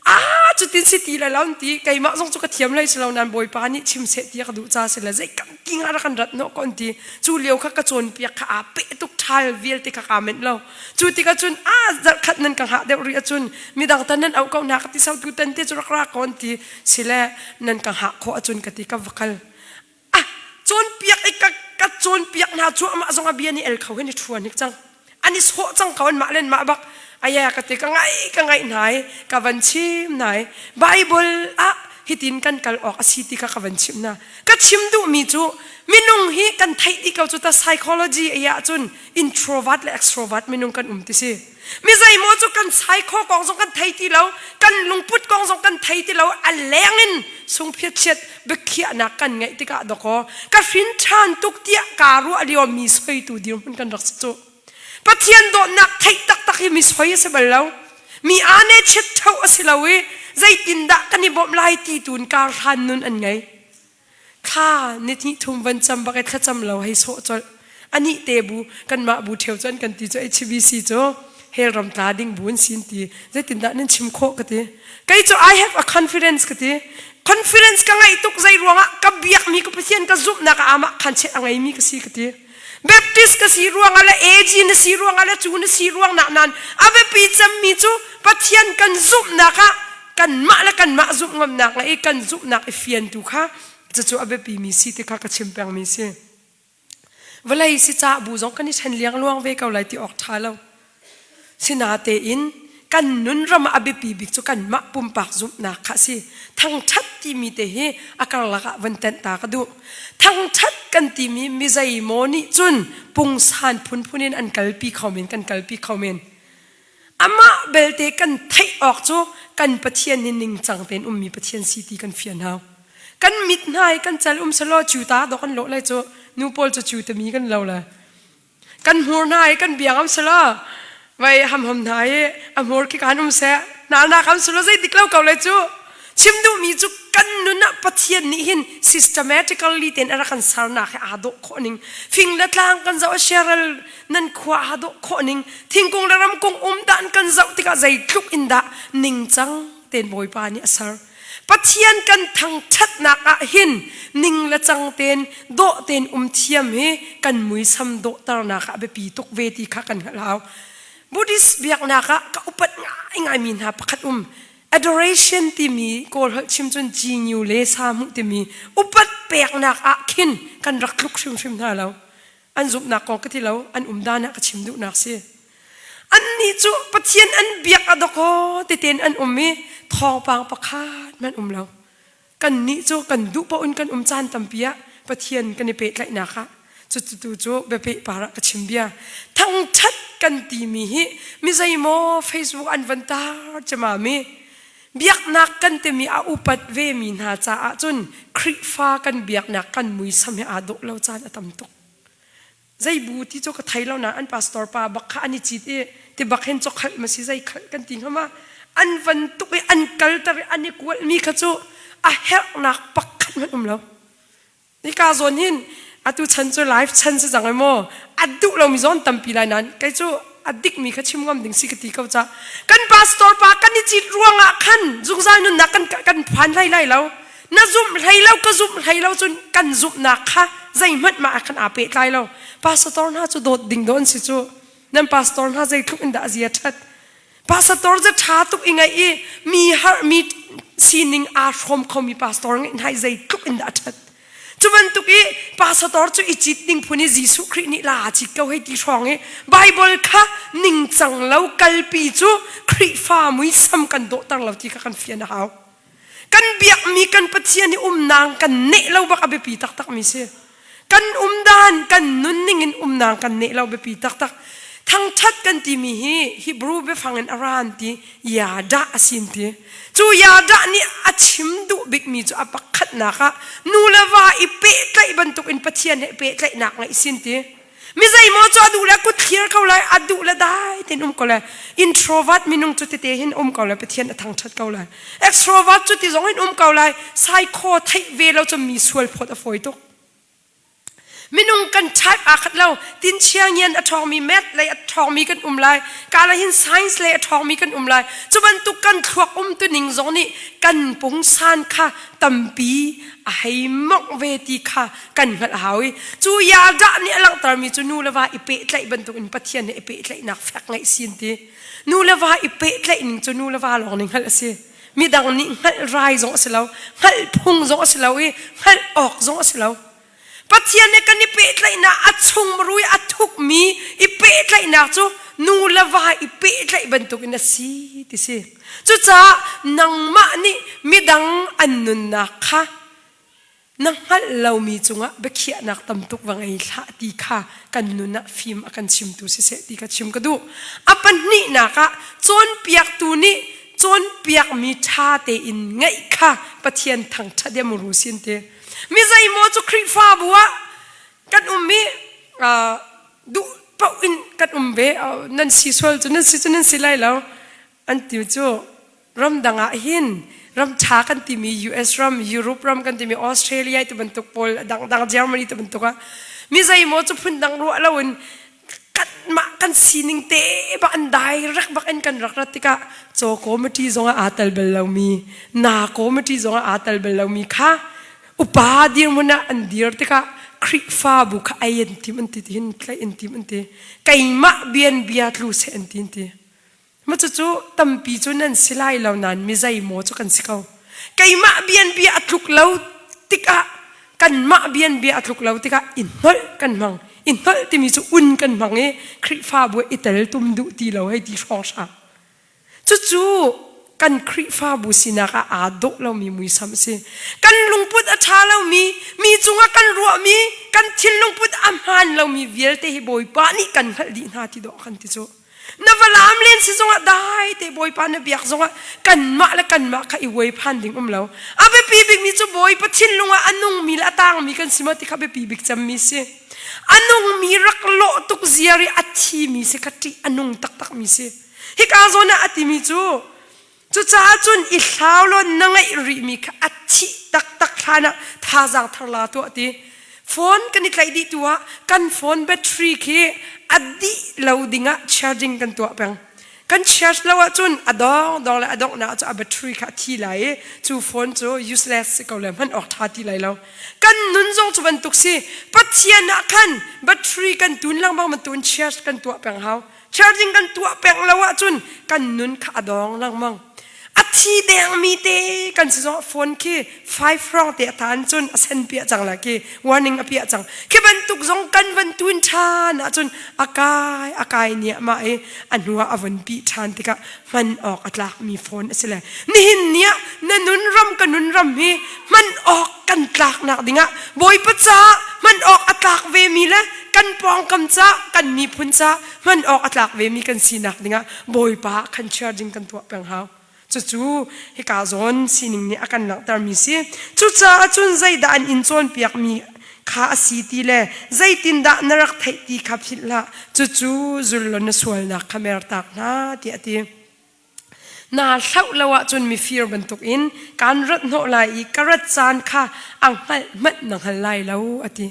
Ah cutin si ti lai lo an ti keimah zong cu ka thiam hlei si lo nain Bawipa nih chim seh ti a ka duh ca si le zei kan ti nga rak kan rat hnawh ko an ti. Cu lio kha ka cawnpiak kha aa peh tuk ṭhal vialte kha kaa menh lo. Cu tikah cun a zarhkhat nan ka hngah deuh rih ahcun midang tan nan auh ko hna ka ti sau tu tan te cu rak ra ko an ti sile nan ka hngah khawh ahcun ka ti ka va kal. Ah cawnpiak i ka ka cawnpiak hna cu amah zong a bia nih el kho hin i ṭhuan hnik cang. An i sawh cang ko an mah len mah bak. Aya ka ti ka ngaih ka ngaih hna i ka van chim hna i Bible ah hitin kan kal awk a si ti kha ka van chimh hna. Ka chim duhmi cu minung hi kan theih dih ko cu ta psychology ei ahcun introvert le extrovert minung kan um ti si. Mi zeimaw cu kan psycho kong zong kan thei ti lo, kan lungput kong zong kan thei ti lo, a leng in sungphiat biakhiahnak kan ngeih tikah dakaw ka hrin ṭhan tuk tiah kaa ruah lio mi soitu dirhmun kan rak si cu. Pathian dawtnak theih taktak hi mi soi a si bal lo. Mi ane chiat ṭho a si lo i zeitindah kan i bawmh lai ti tuin kar hlan nun an ngei. Thla nihnih thum van cam bak i thlacam lo hei sawh colh. Anih te bu kanmah bu ṭheo cu an kan ti cu HBC cu hell ram tla ding bu an sin ti. Zeitindah nan chim khawh ka ti. Kei cu I have a confidence ka ti. Confidence ka ngeih tuk zei ruangah ka biakmi ka Pathian ka zumhnak ah amah khan chet a ngeimi ka si ka ti. Baptist ka si ruangah le AG na si ruangah le cu na si ruang nak nan a biapi cemmi cu Pathian kan zumhnak ah kanmah le kanmah zumh ngamnak le i kan zumhnak i fiantu kha cucu a biapi mi si ti kha ka chim pengmi si. Vawlei si ca bu zong kan i ṭhen liangluang ve ko lai ti awk ṭha lo. Sinatein kan nun ram ah a biapi bik cu kanmah pumpak zumhnak kha a si. Thangṭhat timi te hi a karlak ah van tenh ta ka duh. Thangṭhat kan timi mi zeimaw nih cun pungsan phunphun in an kalpi kho men, kan kalpi kho men. Amah belte kan theih awk cu kan Pathian hi ningcang tein ummi Pathian si ti kan fian hau. Kan mit hna i kan cal um selaw cu ta dawh kan lawh lai cu nu pawl cu cu tami kan lo lai. Kan hmur hna i kan biang am selaw vai hamham hna i a hmur khi kan um seh nalnak am selaw zei dik lo ko lai cu chim duhmi cu kan nun ah Pathian nih hin systematically ten a rak kan sernak hi aa dawh khawh ning fing le tlang kan zoh a siaral nan khua aa dawh khawh ning thingkung le ramkung um dan kan zoh tikah zeitluk in dah ningcang ten Bawipa nih a ser Pathian kan thangṭhatnak ah hin ning le cang tein dawh tein um thiam hi kan muisam dawhternak ah biapi tuk ve ti kha kan hngalh hau. Buddhist biaknak ah ka upat ngaingaimi hna pakhat um. Adoration timi Kawl holh chim cun Jinyu le Sa hmuh timi upat peknak ah khin kan rak tluk hrimhrim hna lo. An zumhnak kong ka ti lo, an um dan ah ka chim duhnak si. Annih cu Pathian an biak a dawkaw teten an um i thawngpang pakhat hmanh um lo. Kannih cu kan duh paoh in kan um caan tampi ah Pathian kan i pehtlaihnak ah cutu cu biapeh par ah ka chim bia. Thangṭhat kan timi hi mi zeimaw Facebook an van tar cemami biaknak kan timi a upat vemi hna caah cun Khrihfa kan biaknak kan muisam he aa dawh lo caan a tam tuk. Zei bu ti cu ka thei lo na an pastor pa bak kha an i cit i ti bak hin chokhalh ma si zei khalh kan ti hnga ma an van tuk i an kalter i an i kualmi kha cu a herhnak pakhat hmanh um lo. Hika zawn hin atu chan cu live chan si cang ai maw a duh lomi zawn tampi lai nain kei cu a dikmi kha chim ngam ding si ka ti ko ca kan pastor pa kan i cit ruangah khan zungzal nunnak kan kan phan hlei lai lo na zumh hlei lo ka zumh hlei lo cun kan zumhnak kha zeihmanh mah ah khan aa pehtlai lo pastor hna cu dawt ding dawn si cu nan pastor hna zeitluk in dah a zia ṭhat pastor cu ṭha tuk i ngaih i mi har mi sining aa hrawm khomi pastor ngeih hna i zeitluk in dah a ṭhat cu bantuk i pastor cu i cit ding phun i Jesuh Khrih nih la aa cit ko hei ti hrawng i Bible kha ningcang lo kalpi cu Khrihfa muisam kan dawhter lo ti kha kan fian a hau Kan biakmi kan Pathian hi umnak kan neh lo bak a biapi taktakmi si. Kan umdan, kan nunning in umnak kan neh lo biapi taktak. Thangṭhat kan timi hi Hebrew biafang in a ran ti yada a sin ti. Cu yada nih a chim duh bikmi cu a pakhatnak ah nu le va i pehtlaih bantuk in Pathian he pehtlaihnak ngeih sin ti. Mi zeimaw cu a duh le kut thlir ko lai, a duh le dai tein um ko lai. Introvert minung cu tete hin um ko lai, Pathian a thangṭhat ko lai. Extrovert cu ti zong in um ko lai, psycho theih ve lo cu mi sual phawt a fawi tuk. Minung kan type aa khat lo. Tin chiangian a ṭhawngmi, math lei a ṭhawngmi kan um lai. Kala hin science lei a ṭhawngmi kan um lai. Cu bantuk kan thluak umtuning zong nih kan pungsan kha tampi a hei mongh ve ti kha kan hngalh a hau i cu yadah nih a langhtermi cu nu le va i pehtlaih bantuk in Pathian he i pehtlaihnak fek ngeih sin ti. Nu le va i pehtlaih ning cu nu le va lawng nih hngalh a si. Midang nih hngalh rai zong a si lo, hngalh phung zong a si lo i hngalh awk zong a si lo. Pathian he kan i pehtlaihnak a chungmuru i a thukmi i pehtlaihnak cu nu le va i pehtlaih bantukin a si ti si. Cucaah nangmah nih midang an nunnak kha na hngalh lomi cungah biakhiahnak tam tuk va ngei hlah ti kha kan nun ah fim a kan chimtu siseh ti kha chim ka duh. A pahnihnak ah cawnpiaktu nih cawnpiakmi ṭha tein ngaih kha Pathian thangṭhat diam ru sin ti. Mi zeimaw cu Khrihfabu ah kan um i duh paoh in kan um ve nan si sual cu nan si cu nan si lai lo an ti cu ramdang ah hin ram ṭha kan timi US ram Europe ram kan timi Australia ti bantuk pawl dangdang Germany ti bantuk ah mi zeimaw cu phundang ruah loin kanmah kan sining te bak an direct bak in kan rak rat tikah caw committee zong ah aa tel bal lomi na committee zong ah aa tel bal lomi kha upa dirhmun ah an dir tikah Khrihfabu kha ei an tim an ti ti hin tlaih an tim an ti keimah bian bia tlu seh an ti an ti Ma cucu tampi cu nan si lai lo nain mi zeimaw cu kan si ko. Keimah bianbia a tluk lo tikah kanmah bianbia a tluk lo tikah i hnolh kan hmang. I hnolh timi cu un kan hmang i Khrihfabu i tel tum duh ti lo hei ti hrawnghrang. Cucu kan Khrihfabu sinak ah aa dawh lomi muisam a si. Kan lungput a ṭha lomi, mi cungah kan ruahmi, kan thinlungput a hmaan lomi vialte hi Bawipa nih kan hngalh dih hna ti dawh kan ti cu. Na va laam len si zongah dai te Bawipa na biak zongah kanmah le kanmah kha i uai phan ding um lo. A biapi bikmi cu Bawipa thinlung ah a nungmi le a tangmi kan si maw ti kha biapi bik cemmi si. A nungmi rak lawh tuk ziar i a thimi si kha ṭih a nung taktakmi si. Hika zawn ah a timi cu Cucaah cun i hlau law na ngeih rihmi kha a thih taktak hlan ah thazaang thar la tuah ti. Phone kan i tlaih dih tu ah kan phone battery khi a dih lo ding ah charging kan tuah peng. Kan charge lo ahcun a dong dong le a donghnak cu a battery kha a thi lai i cu phone cu useless si ko le hman awk ṭha ti lai lo. Kan nun zong cu bantuk si. Pathian ah khan battery kan tun lengmang bantukin charge kan tuah peng hau. Charging kan tuah peng lo ahcun kan nun kha a dong lengmang. A thi dengmi te kan si zong phone khi five rong te a tan cun a sen piah cang la khi warning a piah cang. Khi bantuk zong kan van tun ṭhan ahcun a kai a kai nia mah i a hnu ah a vun pih ṭhan tikah hman awk a tlakmi phone a si le nihin ni ah na nun ram ka nun ram hi hman awk kan tlaknak dingah Bawipa caah hman awk a tlak vemi le kan pawngkam caah kan miphun caah hman awk a tlak vemi kan sinak dingah Bawipa khan charging kan tuah peng hau. Cucu hika zawn sining nih a kan langhtermi si. Cucaah cun zeidah an in cawnpiakmi kha a si ti le zeitindah na rak theih ti kha philh hlah. Cucu zul law na sualnak kha mertak hna tiah a ti. Naa hlauh lo ahcun mifir bantukin kaan rat hnawh lai i ka rat caan kha a hngalh hmanh na hngal lai lo a ti.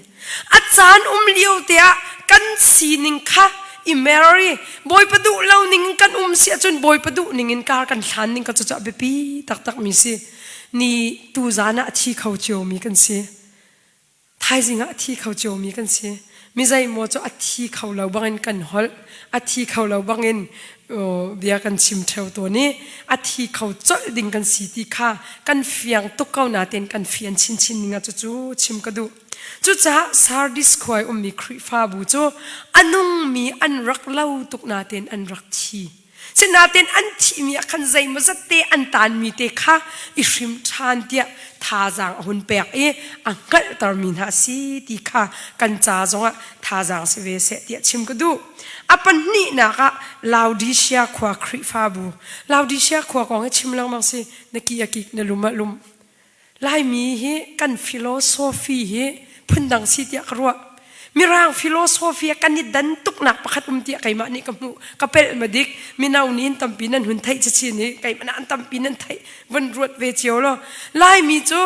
A caan um lio te ah kan sining kha i mer i Bawipa duh lo ning in kan um si ahcun Bawipa duh ning in kar kan hlan ning kha cucu a biapi taktakmi si. Ni tuzaan ah a thi kho ciomi kan si. Thaizing ah a thi kho ciomi kan si. Mi zeimaw cu a thi kho lo bangin kan holh, a thi kho lo bangin bia kan chim ṭheo tawn i a thi kho colh ding kan si ti kha kan fiang tuk ko nain kan fian chinchin ning ah cucu chim ka duh. Cucaah Sardis khua i ummi Khrihfabu cu a nungmi an rak lo tuk nain an rak thi. Sinain an thihmi ah khan zeimawzat te an taanmi te kha i hrim ṭhan tiah thazaang a hun pek i a hngalhtermi hna a si ti kha kan ca zongah thazaang si ve seh tiah chim ka duh. A pahnihnak ah Laodicea khua Khrihfabu. Laodicea khua kong hi chim lengmang si na ki a kik na lum a lum. Laimi hi kan philosophy hi phundang si tiah ka ruah. Mirang philosophy kan i dan tuknak pakhat um tiah keimah nih ka hmuh ka pelh ma dik mino nih tampi nan hun theih cachin hi keimah an tampi nan theih von ruat ve cio lo Laimi cu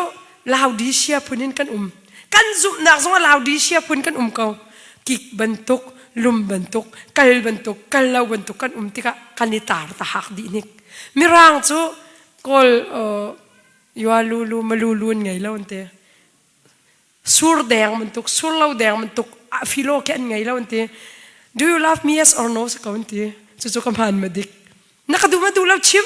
Laodicea phun in kan um kan zumhnak zong ah Laodicea phun kan um ko kik bantuk lum bantuk kal bantuk kal lo bantuk kan um tikah kan i tar ta hak dih hnik Mirang cu kawl yua lu lu malu lu an ngei lo an ti sur deng bantuk sur lo deng bantuk philo khi an ngei lo an ti do you love me yes or no si ko an ti cucu ka hmaan ma dik na ka duh ma duh lo chim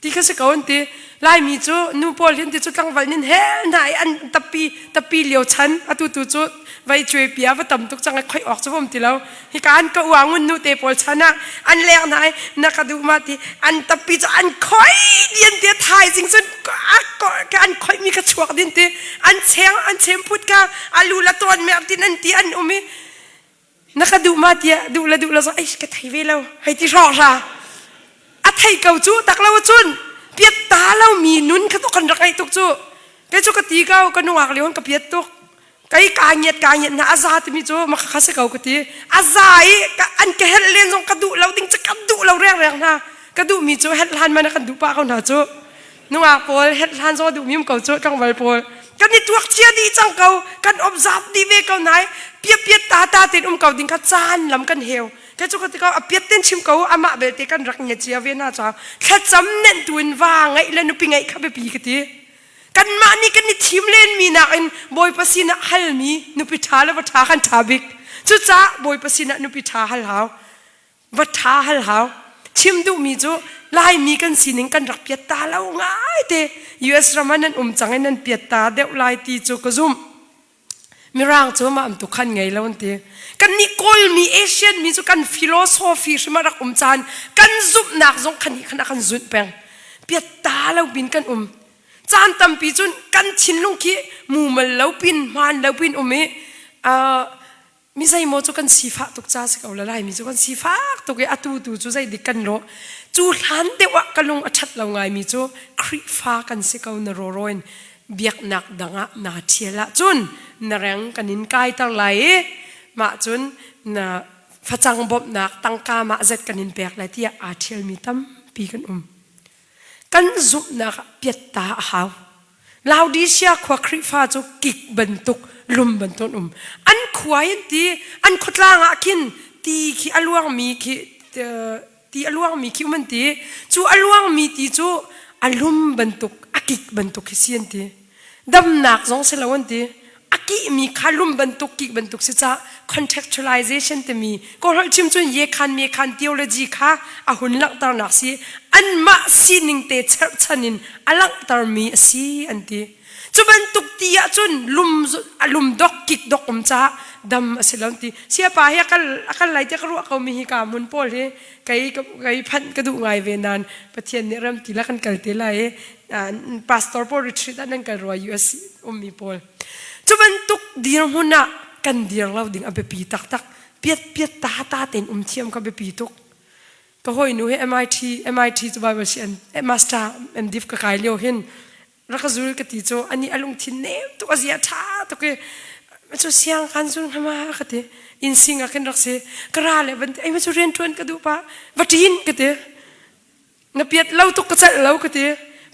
ti kha si ko an ti laimi cu nu pawl hin ti cu tlangval nin hel hna i an tappi tappi lio chan atu tu cu vai cuai pia va tam tuk cang i khoi awk cu vom ti lo hika an ka uang un nu te pawl chan ah an leng hna i na ka duh ma ti an tappi cu an khoi dian ti thaizing cun an khoi mi kha chuak din ti an cheng an chem phut ka alu la ton mer tin an ti an um i na ka duh ma tiah duh le duh lo zong ai ka thei ve lo hei ti hrawk hra a thei ko cu tak lo cun piat ta lo mi nun kha tuk kan rak ngeih tuk cu kei cu ka ti ko ka nungak lio ka piat tuk kei ka ngiat ka ngiat na a za timi cu ma kha si ko ka ti a za i an ka helh len zong ka duh lo ding cu ka duh lo reng reng hna ka duh mi cu helh hlan man kan duh pah ko hna cu nungak pawl helh hlan zong duh mi um ko cu tlangval pawl kan i tuak cia dih cang ko kan observe dih ve ko nai piat piat ta ta ten um ko ding kha caan lam kan heu ke cu ka ti ko a piat ten chim ko amah belte kan rak ngia cia ve na cha thlacam nenh tu in va ngaih le nupi ngaih kha biapi ka ti kanmah nih kan i thim lenmi nakin Bawipa sinah halmi nupi ṭha le va ṭha kan ṭha bik cucaah Bawipa sinah nupi ṭha hal hau va ṭha hal hau chim duhmi cu Laimi kan sining kan rak piat ta lo ngai te US ram ah nan um cang i nan piat ta deuh lai ti cu ka zumh Mirang cu mah tuk khan ngei lo an ti. Kannih Kawlmi Asian mi cu kan philosophy hrim a rak um caan kan zumhnak zong khan nih khan a kan zunh peng. Piatta lo pin kan um. Caan tampi cun kan thinlung khi mumal lo pin hmaan lo pin um i uh, mi zeimaw cu kan sifah tuk ca si ko la Laimi cu kan sifak tuk i atu tu cu zei dik kan lawh. Cu hlan deuh ah ka lung a ṭhat lo ngaimi cu Khrihfa kan si ko na rawraw in biaknak dang ah naa ṭhial ahcun na reng kan in kaiter lai i mah cun na facang bawmhnak tangka mah zat kan in pek lai tiah aa ṭhialmi tampi kan um. Kan zumhnak ah piatta a hau. Laodicea khua Khrihfa cu kik bantuk lum bantuk an um. An khua in ti an khuatlang ah khin ti khi a luangmi khi ti a luangmi khi um an ti cu a luangmi ti cu a lum bantuk a kik bantuk khi si an ti damnak zong si lo an ti a kihmi kha lum bantuk kik bantuk si ca contextualization timi kawlholh chim cun ye khan me khan theology kha a hun langhternak si anmah sining te cherhchan in a langhtermi a si an ti Cu bantuk ti ahcun lum a lum dok kik dok um caah dam a si lo ti. Siapa hi a kal a kal lai tiah ka ruah ko mi hi ka hmun pawl hi kei kei phanh ka duh ngai ve nain Pathian nih ram ti la kan kal te lai i pastor pawl retreat ah nan kal rua US ummi pawl. Cu bantuk dirhmun ah kan dir lo ding a biapi taktak. Piat piat ta ta tein um thiam kha biapi tuk. Ka hawinu hi MIT MIT cu Bible si an master MDiv ka kai lio hin rak ka zul ka ti cu ani a lungthin nem tuk a zia ṭha tuk i cu siang kan zul hnga ma ka ti inn sing ah khin rak si ka ra le van ti ai ma cu rian ṭuan ka duh pa va ṭin ka ti na piat lo tuk ka celh lo ka ti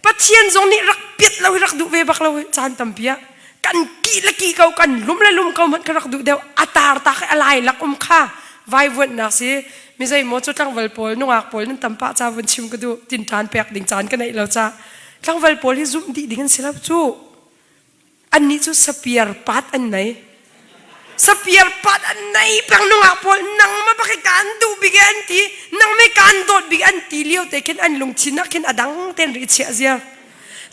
Pathian zong nih rak piat lo hi rak duh ve bak lo hi caan tampi ah kan ki le ki ko kan lum le lum ko hmanh ka rak duh deuh a tar tak i a lai lak um kha vaivuanhnak si mi zeimaw cu tlangval pawl nungak pawl nan tam pah ca vun chim ka duh tin ṭan pek ding caan ka neih lo ca Tlangval pawl hi zumh dih ding an si lo cu. Annih cu sapiar pat an nei. Sapiar pat an nei peng nungak pawl nang ma bak kaan duh bik an ti nang me kaan dawt bik an ti lio te khin an lungthin ah khin a dang ten ri chiah zia.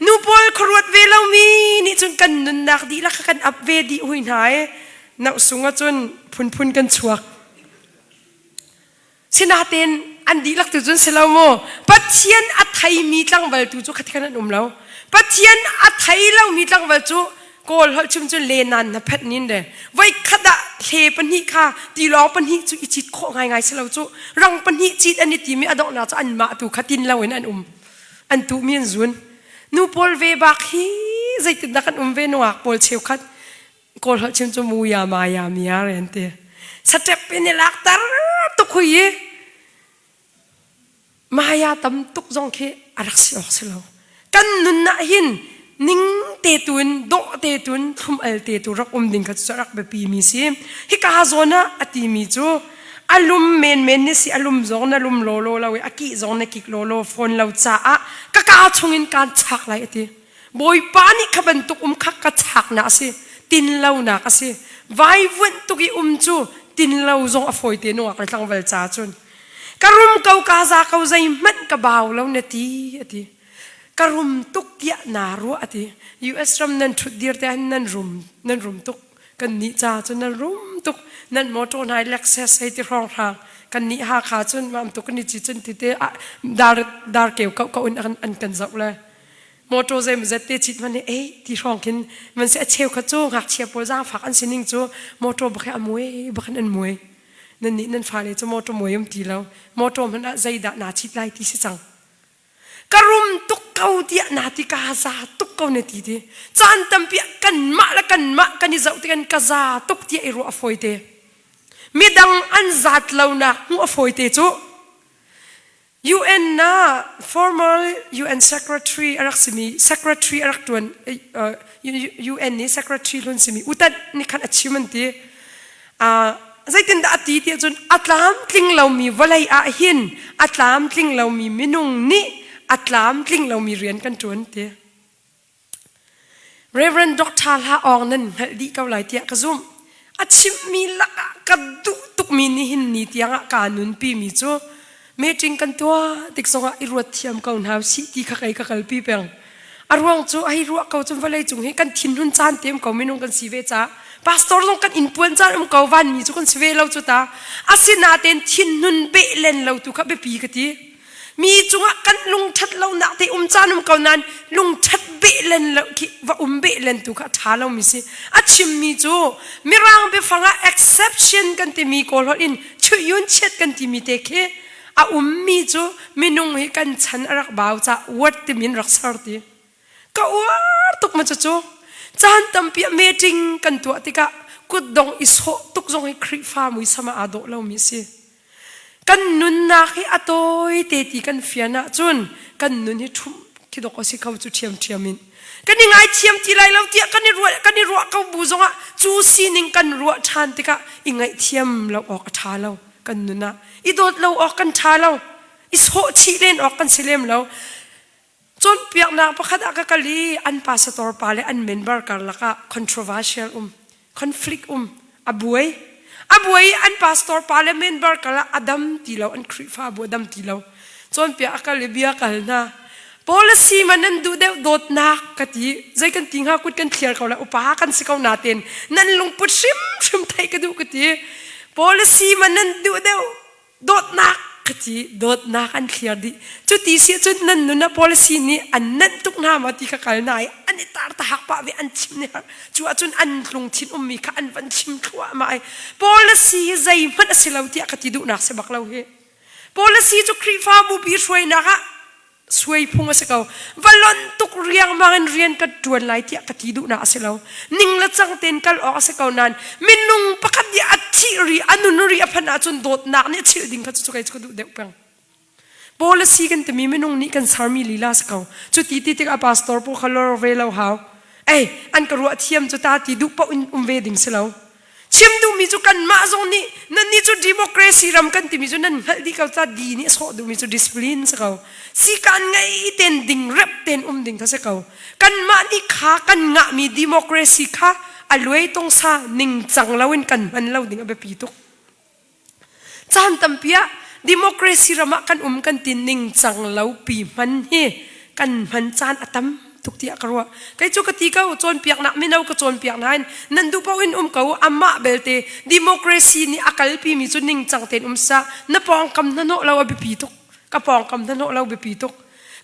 Nu pawl khuaruat ve lomi nih cun kan nunnak dihlak kha kan ap ve dih hui hna i nauh ah cun phunphun kan chuak. Sinain an dihlak tu cun si lo mu. Pathian a theimi tlangval tu cu khatikhan an um lo. Pathian a thei lomi tlangval cu Kawl holh chim cu lenan na phet nin le voi khat ah hle pahnih kha tilawng pahnih cu i cit khawh ngaingai si lo cu rang pahnih cit an i timi a donghnak cu anmah tu kha tin loin an um an tuhmi an zun nu pawl ve bak hi zeitindah kan um ve nungak pawl cheukhat. Kawl holh chim cu muya maya mia re an ti. Step in i lak tar tuk hui i maya tam tuk zong khi a rak si awk si lo. Kan nun ah hin ning te tu in dawh te tu in thlum al te tu rak um ding kha cu rak biapi mi si. Hika zawn ah a ti mi cu a lum menmen ni si a lum zong na lum lawlaw lo i a kih zong na kik lawlaw fawn lo caah ka kaa chungin kaan chak lai a ti. Bawipa nih kha bantuk um kha ka chaknak a si, tinlonak a si. Vaivuanh tuk i um cu tinlo zong a fawi te nungak le tlangval ca cun. Ka rum ko ka za ko zeihmanh ka bau lo na ti a ti. Ka rum tuk tiah naa ruah a ti. US ram nan ṭhut dir te ahhin nan rum nan rum tuk. Kan nih ca cu nan rum tuk. Nan motor hna Lexus hei ti hrawnghrang. Kan nih Hakha cun mam tuk kan i ci cun ti te dar dar keu ko ko in an kan zoh le. Motor zeimawzat te cit hmanh hi ei ti hrawng khin man si a cheu kha cu ngakchia pawl zaangfak an sining cu motor bak hi a muai bak in an muai. Nan nih nan fale cu motor muai um ti lo. Motor hmanh ah zeidah naa cit lai ti si cang. Ka rum tuk ko tiah naa ti ka za tuk ko na ti ti. Caan tampi ah kanmah le kanmah kan i zoh tik ka za tuk tiah i ruah a fawi te. Midang an zat lonak hmuh a fawi te cu. UN ah former UN secretary a rak simi secretary a rak tuan UN nih secretary hlun simi utat nih khan a chim an ti. Zeitindah a ti tiah cun a tlamtling lomi vawlei ah hin a tlamtling lomi minung nih a tlamtling lomi rian kan tuan ti. Reverend Dr. Hla Awng nan hngalh dih ko lai tiah ka zumh. A chimhmi lakah ka duh tukmi nihin ni tiangah kaa nunpimi cu meeting kan tuah tik zongah i ruat thiam ko hna usih ti kha kei ka kalpi peng. A ruang cu hei ruah ko cun vawlei cung hi kan thinhun caan te um ko minung kan si ve ca. Pastor zong kan inn puan caan um ko vanmi cu kan si ve lo cu ta. Asinain thinhun beh len lo tu kha biapi ka ti. Mi cungah kan lungṭhat lonak te um caan um ko nain lungṭhat beh len lo khi va um beh len tu kha a ṭha lomi si. A chimmi cu Mirang biafang ah exception kan timi Kawl holh in chuih-yun chiat kan timi te khi a ummi cu minung hi kan chan a rak bau caah word timi in rak ser ti. Ka uar tuk ma cucu. Caan tampi ah meeting kan tuah tikah kutdong i sawh tuk zong hi Khrihfa muisam ah aa dawh lomi a si. Kan nunnak hi a tawi te ti kan fian ahcun kan nun hi ṭhumh khi dawk a si kho cu ṭhiamṭhiam in. Kan i ngaithiam ti lai lo tiah kan i ruah kan i ruah ko bu zongah cu sining kan ruah ṭhan tikah i ngaihthiam lo awk a ṭha lo kan nun ah. I dawt lo awk kan ṭha lo. I sawhchih len awk kan si lem lo. Cawnpiaknak pakhat ah ka kal i an pastor pa le an member karlak ah controversial um, conflict um, a buai. A buai i an pastor pa le member kal ah a dam ti lo, an Khrihfabu a dam ti lo. Cawnpiak a kal i bia kal hna. Policy man nan duh deuh dawtnak ka ti. Zei kan ti hnga kut kan thliar ko lai upa kan si ko natin nan lungput hrimhrim theih ka duh ka ti. Policy man nan duh deuh dawtnak ka ti dawtnak an thliar dih cuti si cun nan nun ah policy nih an nanh tuk hna maw ti kha kal na i an i tar tahak pah ve an chim ni har cu ahcun an lungthin ummi kha an van chim thluahmah i policy hi zeihmanh a si lo tiah ka ti duhnak si bak lo hi policy cu Khrihfabu pi hruainak ah suai phung a si ko. Va lonh tuk riangmang in rian ka ṭuan lai tiah ka ti duhnak a si lo. Ning le cang tein kal awk a si ko nain minung pakhat nih a thih ri a nun ri a phanh ahcun dawtnak nih a chilh ding kha cu kei cu ka duh deuh peng. Policy kan timi minung nih kan sermi lila si ko. Cu ti ti tikah pastor pawl kha lor ve lo hau. Ei, an ka ruah thiam cu ta ti duh paoh in um ve ding si lo. Chim duhmi cu kanmah zong nih nannih cu democracy ram kan timi cu nan hngalh dih ko ca di nih a sawh duhmi cu discipline si ko. Sikaan ngei ten ding rep ten um ding kha si ko. Kanmah nih kha kan ngahmi democracy kha a luai tongsa ningcang loin kan hman lo ding a biapi tuk. Caan tampi ah democracy ram ah kan um kan ti ningcang lo pi hman hi kan hman caan a tam tuk tiah ka ruah. Kei cu ka ti ko cawnpiaknak mino ka cawnpiak nain nan duh paoh in um ko amah belte democracy nih a kalpi mi cu ningcang tein um sah na pawngkam hnahnawh lo a biapi tuk ka pawngkam hnahnawh lo biapi tuk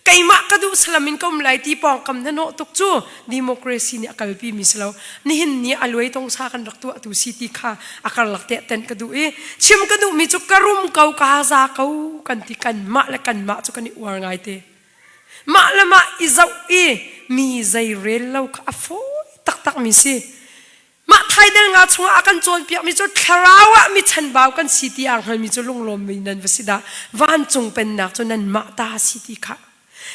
keimah ka duh salam in ka um lai ti pawngkam hnahnawh tuk cu democracy nih a kalpi mi si lo nihin ni a luai tongsa kan rak tuah tu si ti kha a karlak te ten ka duh i chim ka duh mi cu ka rum ko ka za ko kan ti kan mah le kan mah cu kan i uar ngai te mah le mah i zoh i mi zei rel lo kha a fawi taktak mi si. Mah thaidel nga chungah a kan cawnpiakmi cu thlarau ah mi chanbau kan si ti aa hngalmi cu lunglawmmi nan va si dah. Vancung pennak cu nanmah ta a si ti kha.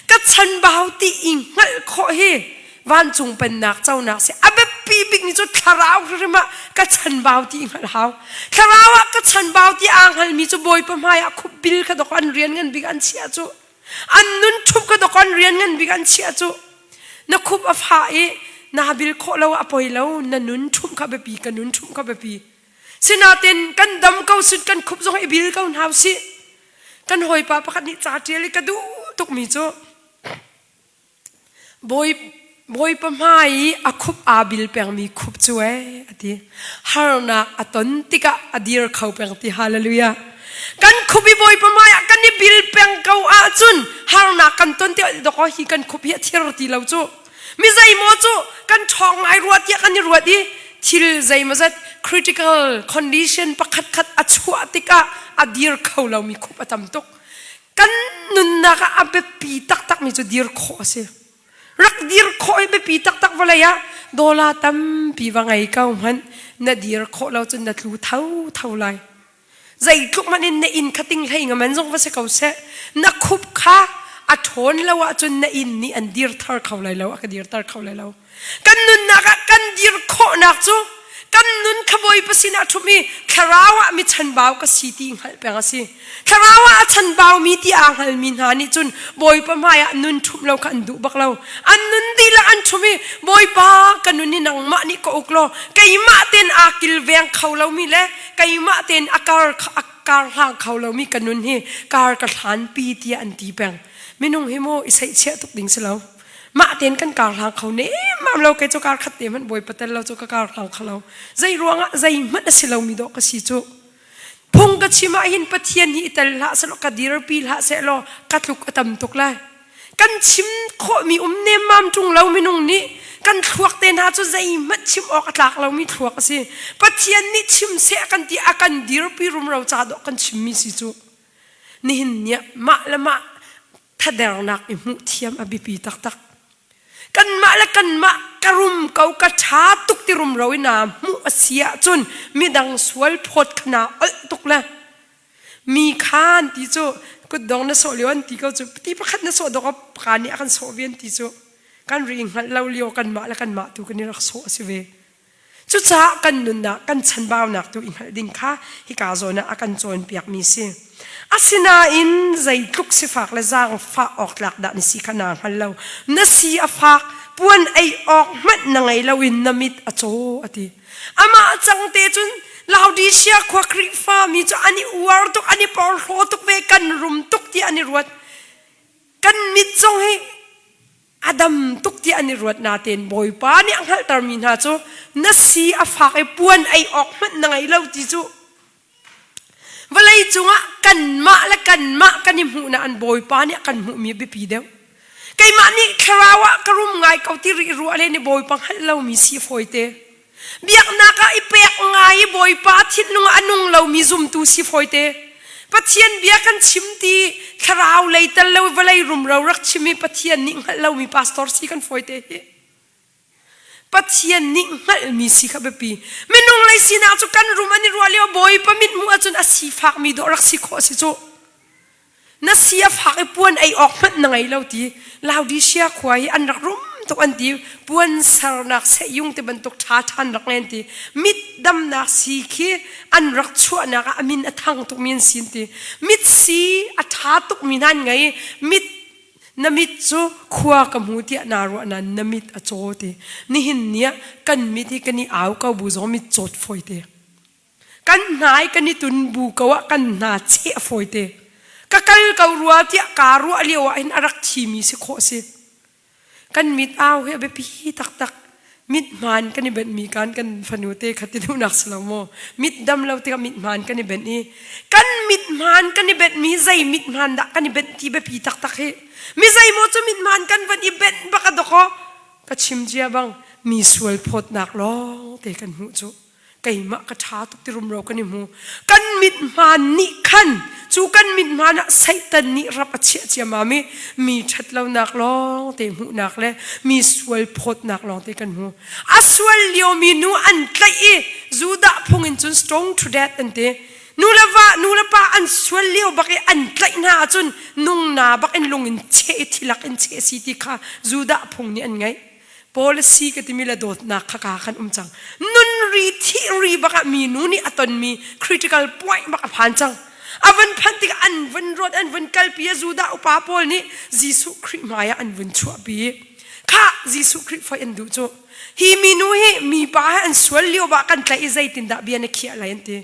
Ka chanbau ti i hngalh khawh hi vancung pennak conak si. A biapi bikmi cu thlarau hrimhrim ah ka chanbau ti i hngalh hau. Thlarau ah ka chanbau ti aa hngalmi cu Bawipa hmai ah khupbil kha dawk an rian ngan bik an chiah cu. An nun ṭhup kha dawk an rian ngan bik an chiah cu. Na khup a fah i naa bil khawh lo a poi lo na nun ṭhumh kha biapi ka nun ṭhumh kha biapi. Sinain kan dam ko sin kan khup zong i bil ko hna usih. Kan hawipa pakhat nih ca ṭial i ka duh tukmi cu Bawi Bawipa hmai i a khup aa bil pengmi khup cu ee a ti. Harnak a ton tikah a dir kho peng ti hallelujah. Kan khup i Bawipa hmai ah kan i bil peng ko ahcun harnak kan ton ti dawkaw hi kan khup hi a thir ti lo cu. Mi zeimaw cu kan ṭhawng ngai rua tiah kan i ruat i thil zeimawzat critical condition pakhat khat a chuah tikah a dir kho lomi khup a tam tuk. Kan nunnak ah a biapi taktakmi cu dir khawh a si. Rak dir khawh hi biapi taktak vawlei ah dawla tampi va ngei ko hmanh na dir khawh lo cun na tlu tho tho lai. Zeitluk hmanh in na inn kha ting hlei ngaman zong va si ko seh na khup kha a ṭhawn lo ahcun na inn nih an dirter kho lai lo a ka dirter kho lai lo. Kan nunnak ah kan dir khawhnak cu kan nun kha Bawipa sinah ṭhumh i thlarau ah mi chanbau ka si ti hngalh peng a si. Thlarau ah a chanbaumi ti aa hngalmi hna nih cun Bawipa hmaiah nun ṭhumh lo kha an duh bak lo. An nun dihlak an ṭhumh i Bawipa ka nun hi nangmah nih ka uk law keimah tein aa kilveng kho lomi le keimah tein a kar a kar hlang kho lomi ka nun hi kar ka hlanpi tiah an ti peng. Minung hi maw i seihchiah tuk ding si lo. Mah tein kan kar hlang kho nemmam lo kei cu kar khat te hmanh Bawipa tel lo cu ka kar hlang kho lo. Zei ruangah zeihmanh a si lomi dawh ka si cu. Phung ka chim ah hin Pathian hi i tel hlah sehlaw ka dirpi hlah sehlaw ka tluk a tam tuk lai. Kan chim khawhmi um nemmam ṭung lo minung nih kan thluak te hna cu zeihmanh chim awk a tlak lomi thluak a si. Pathian nih chim seh kan ti a kan dirpi rumro ca dawh kan chimmi si cu. Nihin ni ah mah le mah thadernak i hmuh thiam a biapi taktak. Kanmah le kanmah ka rum ko ka ṭha tuk ti rumro in naa hmuh a si ahcun midang sual phawt kha naa olh tuk le mi kha an ti cu kutdong na sawh lio an ti ko cu ti pakhat na sawh dawk ka nih a kan sawh ve an ti cu kan ri hngalh lo lio kanmah le kanmah tu kan i rak sawh a si ve. Cucaah kan nunnak kan chanbaunak tu i hngalh ding kha hika zawn ah a kan cawnpiakmi si. Asinain zeitluk sifak le zaangfah awk tlak dah na si kha naa hngal lo. Na si a fak, puan ei awk hmanh na ngei lo in na mit a caw a ti. Amah cang te cun Laodicea khua Khrihfa mi cu an i uar tuk, an i porhlaw tuk ve, kan rum tuk tiah an i ruat. Kan mit zong hi a dam tuk tiah an i ruat natein Bawipa nih a hngalhtermi hna cu na si a fak i puan ei awk hmanh na ngei lo ti cu vawlei cungah kanmah le kanmah kan i hmuhnak an Bawipa nih a kan hmuhmi a biapi deuh. Keimah nih thlarau ah ka rum ngai ko ti rih ruah le ni Bawipa hngalh lomi si fawite. Biaknak ah i pek ngai i Bawipa thinlung ah a nung lomi zumtu si fawite. Pathian bia kan chim ti thlarau lei tel lo vawlei rumro rak chim i Pathian nih hngalh lomi pastor si kan fawite hi. Pathian nih hngalhmi si kha biapi. Minung lei sinak cu kan rum an i ruah lio Bawipa mithmuh ahcun a sifakmi dawh rak si khawh a si cu. Na si a fak i puan ei awk hmanh na ngei lo ti Laodicea khua hi an rak rum tuk an ti puan sernak sehyung ti bantuk ṭha ṭhan rak ngei an ti mit damnak si khi an rak chuahnak ah a min a thang tukmi an si an ti mit si a ṭha tukmi hna an ngei mit na mit cu khua ka hmu tiah naa ruah nain na mit a caw ti nihin ni ah kan mit hi kan i au ko bu zong mit cawt fawi te Kan hnai kan i tun bu ko ah kan hna cheh a fawite. Ka kal ko rua tiah kaa ruah lio ah hin a rak thimi si khawh si. Kan mit au hi a biapi taktak. Mit hmaan kan i benhmi kan kan fanu te kha ti duhnak si lo maw? Mit dam lo tikah mit hmaan kan i benh i kan mit hmaan kan i benhmi zei mit hmaan dah kan i benh ti biapi taktak hi. Mi zeimaw cu mit hmaan kan van i benh bak a dawk aw. Ka chim cia bang mi sual phawtnak lawng te kan hmuh cu. Keimah ka ṭha tuk ti rumro kan i hmu. Kan mithmaan nih khan cu kan mithmaan ah Satan nih rap a chiah ciammam i mi ṭhatlonak lawng te hmuhnak le mi sual phawtnak lawng te kan hmu. A sual liomi nu an tlaih i Judah phung in cun stone to death an ti. Nu le va, nu le pa an sual lio bak i an tlaih hna ahcun nungna bak in lung in cheh i thilak in cheh si ti kha Judah phung nih an ngeih. Policy ka timi le dawtnak kha ka khan um cang. Nun ri thih ri bak ah mi nu nih a tonmi critical point bak a phan cang. A van phanh tikah an vun ruat an vun kalpi a Judah upa pawl nih Jesuh Khrih hmai ah an vun chuahpi. Kha Jesuh Khrih foi an duh cu. Hi minu hi mipa he an sual lio bah kan tlaih i zeitindah bia na khiah lai an ti.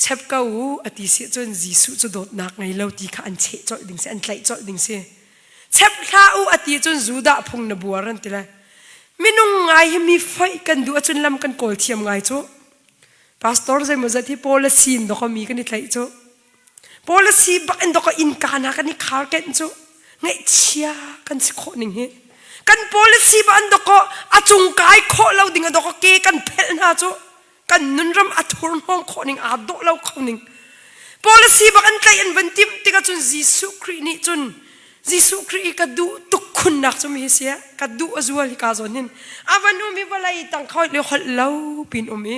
Chep ko u a ti si cun Jesuh cu dawtnak ngei lo ti kha an cheh colh ding si an tlaih colh ding si. Chep hlah u a ti cun Judah phung na buar an ti lai. Minung ngai hi mi foih kan duh ahcun lam kan kawl thiam ngai cu. Pastor zeimawzat hi policy in dawk mi kan i tlaih cu. Policy bak in dawk innka hna kan i khar kenh cu. Ngaihchia kan si khawh ning hi. Kan policy ba an dawk a cung kai khawh lo ding a dawk ke kan phelh hna cu. Kan nunram a thurhnawm khawh ning aa dawh lo kho ning. Policy bak an tlaih an van timh tikah cun Jesuh Khrih nih cun Jesuh Khrih i ka duh tuk khunnak cu mi hi si ka duh a zual hi ka zawn hin a van um i vawlei tang kho le holh lo pin um i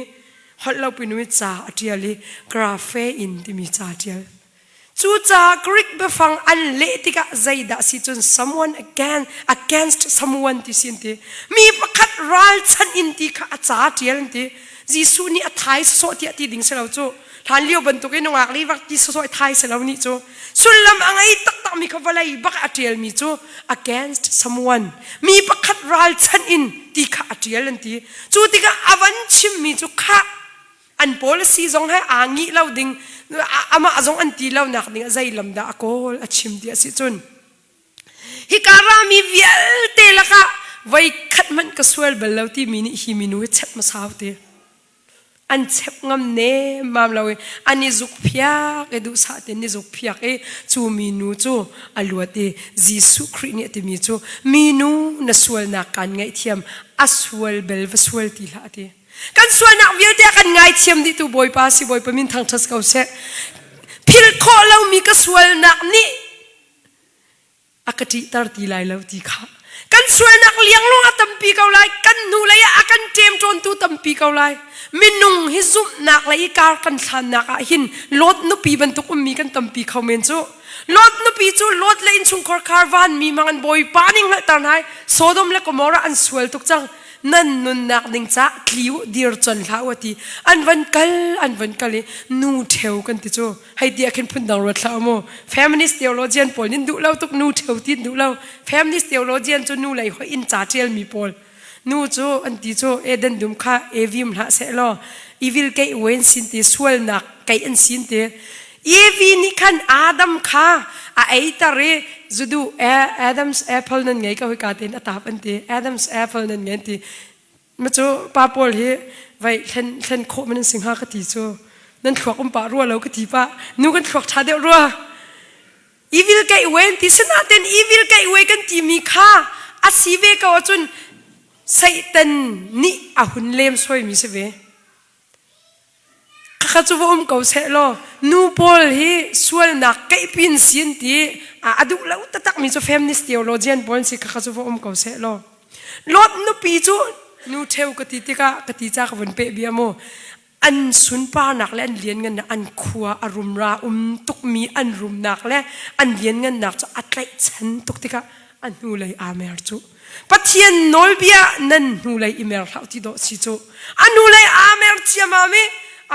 holh lo pin um i ca a tial i grafe in timi ca a tial. Cucaah Greek biafang an leh tikah zeidah si cun someone again against someone ti si an ti. Mi pakhat ralchanh in ti kha a ca ṭial an ti. Jesuh nih a thai sawsawh tiah ti ding si lo cu. Hlan lio bantuk in nungak li vak ti sawsawh i thai si lo nih cu. Sullam a ngei taktak mi kha vawlei bak a ṭialmi cu against someone mi pakhat ralchanh in ti kha a ṭial an ti. Cu tikah a van chimmi cu khah an policy zong he aa ngih lo ding amah zong an ti lo nak ding zei lam dah a kawl a chim ti a si cun hika rami vialte lakah voi khat hmanh ka sual bal lo timi nih hi minu hi chep hmasa te an chep ngam ne mam lo i an i zuk phiak i duhsah ten ni zuk phiak i cu minu cu a luat i Jesuh Khrih nih a timi cu minu na sualnak kaan ngaihthiam a sual bel va sual ti hlah ti Kan sualnak vialte a kan ngaithiam dihtu Bawipa si Bawipa min thangṭhat ko seh. Philh khawh lomi ka sualnak nih a ka ṭihter ti lai lo ti kha. Kan sualnak lianglung a tampi ko lai. Kan hnulei ah a kan ṭemṭawntu tampi ko lai. Minung hi zumhnak lei i kar kan hlannak ah hin Lot nupi bantuk ummi kan tampi kho men cu. Lot nupi cu Lot le innchungkhar khar vanmi mang an Bawipa nih hngalhter hna i Sodom le Gomorrah an sual tuk cang. Nan nunnak ding ca tli u dir con hlah u a ti. An van kal an van kal i nu ṭheo kan ti cu. Hei ti ah khin phundang ruat hlah u mu. Feminist theologian pawl nin duh lo tuk nu ṭheo ti duh lo. Feminist theologian cu nu lei hoih in ca ṭialmi pawl. Nu cu an ti cu Eden dum kha Evi um hlah seh law evil keih wen sin ti sualnak keih an sin ti. Evi nih khan Adam kha a eiter i zuduh Adam's apple nan ngei ko hika tein a tap an ti. Adam's apple nan ngei an ti. Ma cu pa pawl hi vai thlen thlen khawh man an si hnga ka ti cu. Nan thluak um pah rua lo ka ti pah. Nu kan thluak ṭha deuh rua. Evil keih wen ti sinaten evil keih we kan timi kha a si ve ko ahcun Satan nih a hun lem soimi si ve. Khakha cu va um ko seh law nu pawl hi sualnak keihpin sin ti a duh lo taktak mi cu feminist theologian pawl si khakha cu va um ko seh law Lot nupi cu nu ṭheu ka ti tikah ka ti ca ka vun peh bia mu an sunparnak le an lianngannak an khua a rumra um tukmi an rumnak le an lianngannak cu a tlaihchan tuk tikah a hnulei aa mer cu Pathian nawlbia nan hnulei i mer hlah ti dawh si cu a hnulei aa mer ciamam i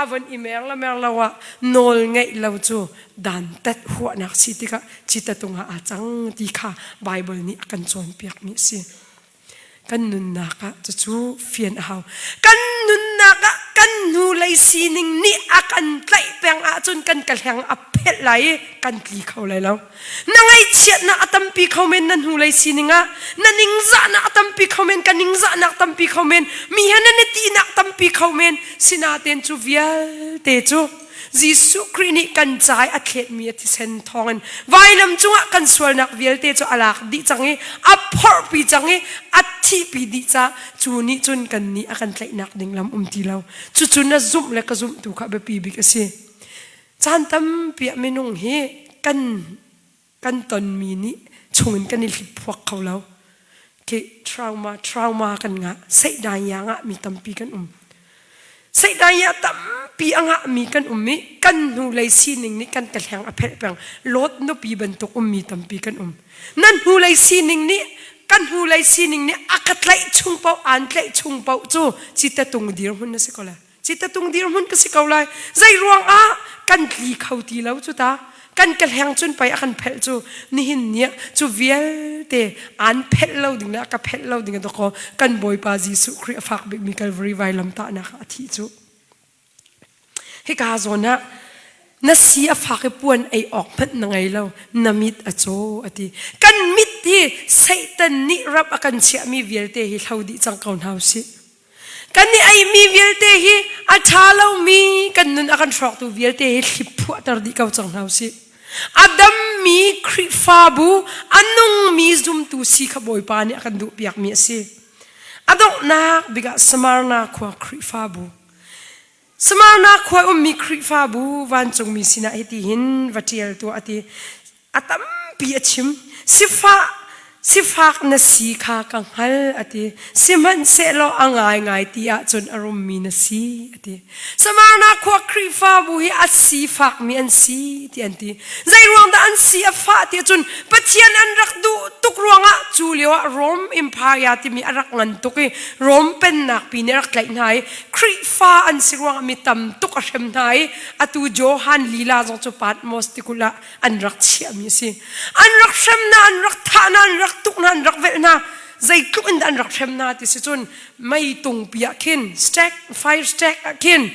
a von i mer la mer lo ah nawl ngeih lo cu dantat huahnak si tikah citatung ah aa cang ti kha Baibal nih a kan cawnpiakmi a si. Kan nunnak ah cucu fian a hau. Kan nunnak ah kan hnulei sining nih a kan tlaih peng ahcun kan ka hleng a phelh lai i kan tli kho lai lo. Na ngaihchiatnak a tampi kho men na hnulei sining ah, na ningzahnak a tampi kho men, ka ningzahnak tampi kho men, mi he nan i tinak tampi kho men, sinaten cu vialte cu. Jesuh Khrih nih kan ca i a thletmi a thisen thawngin vailam cungah kan sualnak vialte cu a lak dih cang i a phorhpi cang i a thihpi dih caah cu nih cun kannih a kan tlaihnak ding lam um ti lo. Cucu na zumh le ka zumh tu kha biapi bik a si. Caan tampi ah minung hi kan kan tonmi nih chungin kan i hliphuak kho lo. Khi trauma trauma kan ngah. Seihdai ya ngahmi tampi kan um. Seihdai ya tampi a ngahmi kan um i kan hnulei sining nih kan ka hleng a phelh peng. Lot nupi bantuk ummi tampi kan um. Nan hnulei sining nih kan hnulei sining nih a ka tlaih chung paoh aan tlaih chung paoh cu citatung dirhmun na si ko lai. Citatung dirhmun ka si ko lai. Zei ruang ah kan tli kho ti lo cu ta. Kan ka hleng cun pei a kan phelh cu nihin ni ah cu vialte aan phelh lo ding le a ka phelh lo ding a dawkaw kan Bawipa Jesuh Khrih a fak bikmi Calvary vailam tahnak ah a thih cu. Hika zawn ah na si a fak i puan ei awk hmanh na ngei lo na mit a caw a ti. Kan mit hi Satan nih rap a kan chiahmi vialte hi hlo dih cang ko hna usih. Kan i eimi vialte hi a ṭha lomi kan nun a kan hrawktu vialte hi hliphuahter dih ko cang hna usih. A dammi Khrihfabu, a nungmi zumtu si kha Bawipa nih a kan duhpiakmi a si. A donghnak bik ah Smyrna khua Khrihfabu. Smyrna khua ummi Khrihfabu vancungmi sinah hiti hin va ṭial tuah a ti. A tampi a chim. Sifah sifak na si kha ka hngal a ti. Sihmanhsehlaw a ngaingai ti ahcun a rummi na si a ti. Samarna khua Khrihfabu hi a sifakmi an si ti an ti. Zei ruang dah an si a fah ti ahcun Pathian an rak duh tuk ruangah cu lio ah Rome Empire timi a rak ngan tuk i Rome pennak pi nih a rak tlaih hna i Khrihfa an si ruangah mi tam tuk a hrem hna i atu Johan lila zong cu Patmos tikulh ah an rak chiahmi a si. An rak hrem hna, an rak thah hna, an rak tuk hna, an rak velh hna. Zeitluk in dah an rak hrem hna ti si cun mei tungpi ah khin stack, fire stack ah khin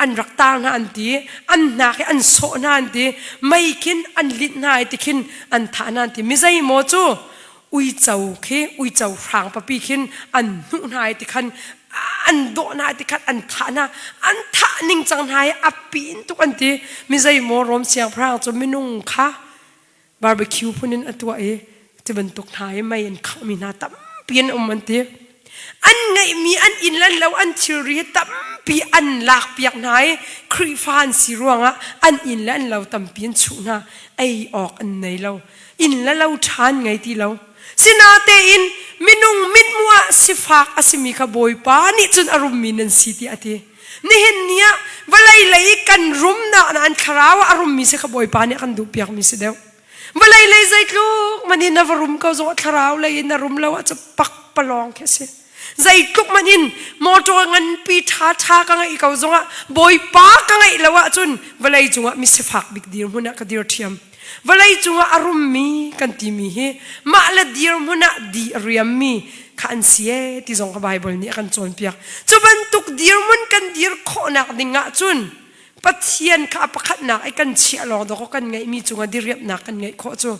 an rak tar hna an ti, an hnak i an sawh hna an ti, mei khin an linh hna i ti khin an thah hna an ti. Mi zeimaw cu uico khi uico hrang papi khin an hnuh hna i tikhan an dawh hna i tikhan an thah hna an thah ning cang hna i a pin tuk an ti mi zeimaw Rom siangpahrang cu minung kha barbecue phun in a tuah i ti bantuk hna i mei an khanghmi hna tampi an um an ti an ngeihmi an inn le lo an thilri hi tampi an lakpiak hna i Khrihfa an si ruangah an inn le an lo tampi an chuh hna ei awk an nei lo inn le lo ṭha an ngei ti lo sinatein minung mithmuh ah sifak a simi kha Bawipa nih cun a rummi nan si tiah a ti nihin ni ah vawlei lei i kan rumnak na an thlarau ah a rummi si kha Bawipa nih a kan duhpiakmi si deuh vawlei lei zeitluk man in na va rum ko zong thlarau lei in na rum lo ah cu pakpalawng khi a si zeitluk man in motor nganpi ṭha ṭha ka ngeih ko zongah Bawipa ka ngeih lo ahcun vawlei cungah misifak bik dirhmun ah ka dir ṭhiam Vawlei cungah a rummi kan timi hi mah le dirhmun ah di a riammi kha an si ee ti zong kha Baibal nih a kan cawnpiak. Cu bantuk dirhmun kan dir khawhnak ding ahcun Pathian kha a pakhatnak i kan chiah lawng dawkaw kan ngeihmi cungah diriamhnak kan ngeih khawh cu.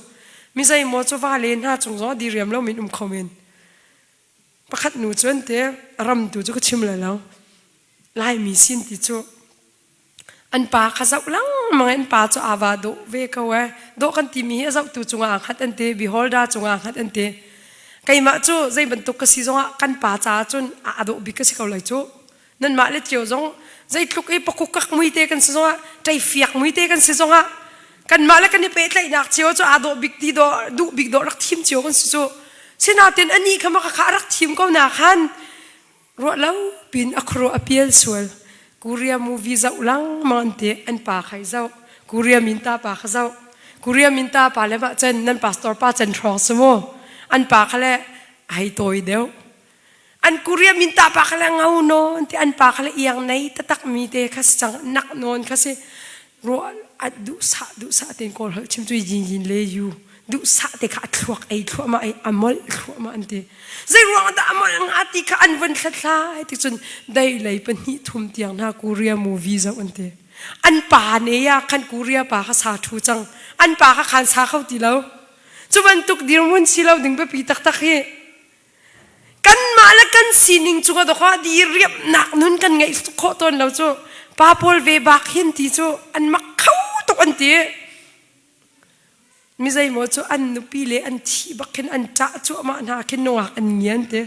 Mi zeimaw cu vale hna cung zong diriam lo men um kho men. Pakhat nu cu an ti, ram tu cu ka chim lai lo. Laimi sin ti cu An pa kha zoh lengmang in pa cu aa va dawh ve ko ee. Dawh kan timi hi a zohtu cungah aa hngat an ti, beholder cungah aa hngat an ti. Keimah cu zei bantuk ka si zongah kan pa caah cun aa dawh bik ka si ko lai cu. Nanmah le cio zong zeitluk i pakuk kak mui te kan si zongah, ṭeifiak mui te kan si zongah kanmah le kan i pehtlaihnak cio cu aa dawh bik ti dawh duh bik dawh rak thim cio kan si cu. Sinain anih kha maka kha a rak thim ko na khan Ruah lo pin a khuaruah a pial sual. Korea movie zoh lengmang an ti. An pa kha i zoh. Korea minta pa kha zoh. Korea minta pa le mah cun nan pastor pa can hrawng si mu. An pa kha le ai tawi deuh. An Korea minta pa kha le ngau nawn ti an pa kha le iang nei tatak mi te kha si cang nak nawn kha si. Ruah a duhsah duhsah tein kawl holh chim cu yin yin le yu duhsah te kha a thluak ei thluahmah ei a molh thluahmah an ti zei ruang dah a molh nga ti kha an vun hlathlai ti cun dei lei pahnih thum tiang hna Korea movie zoh an ti an pa ne ya khan Korea pa kha sa thu cang an pa kha khan sa kho ti lo cu bantuk dirhmun si lo ding biapi taktak hi Kanmah le kan sining cungah dawkah diriamhnak nun kan ngeih khawh tawn lo cu. Pa pawl ve bak hin ti cu an mak kho tuk an ti. Mi zeimaw cu an nupi le an thi bak khin an ṭah cuahmah hna khin nungak an ngian te.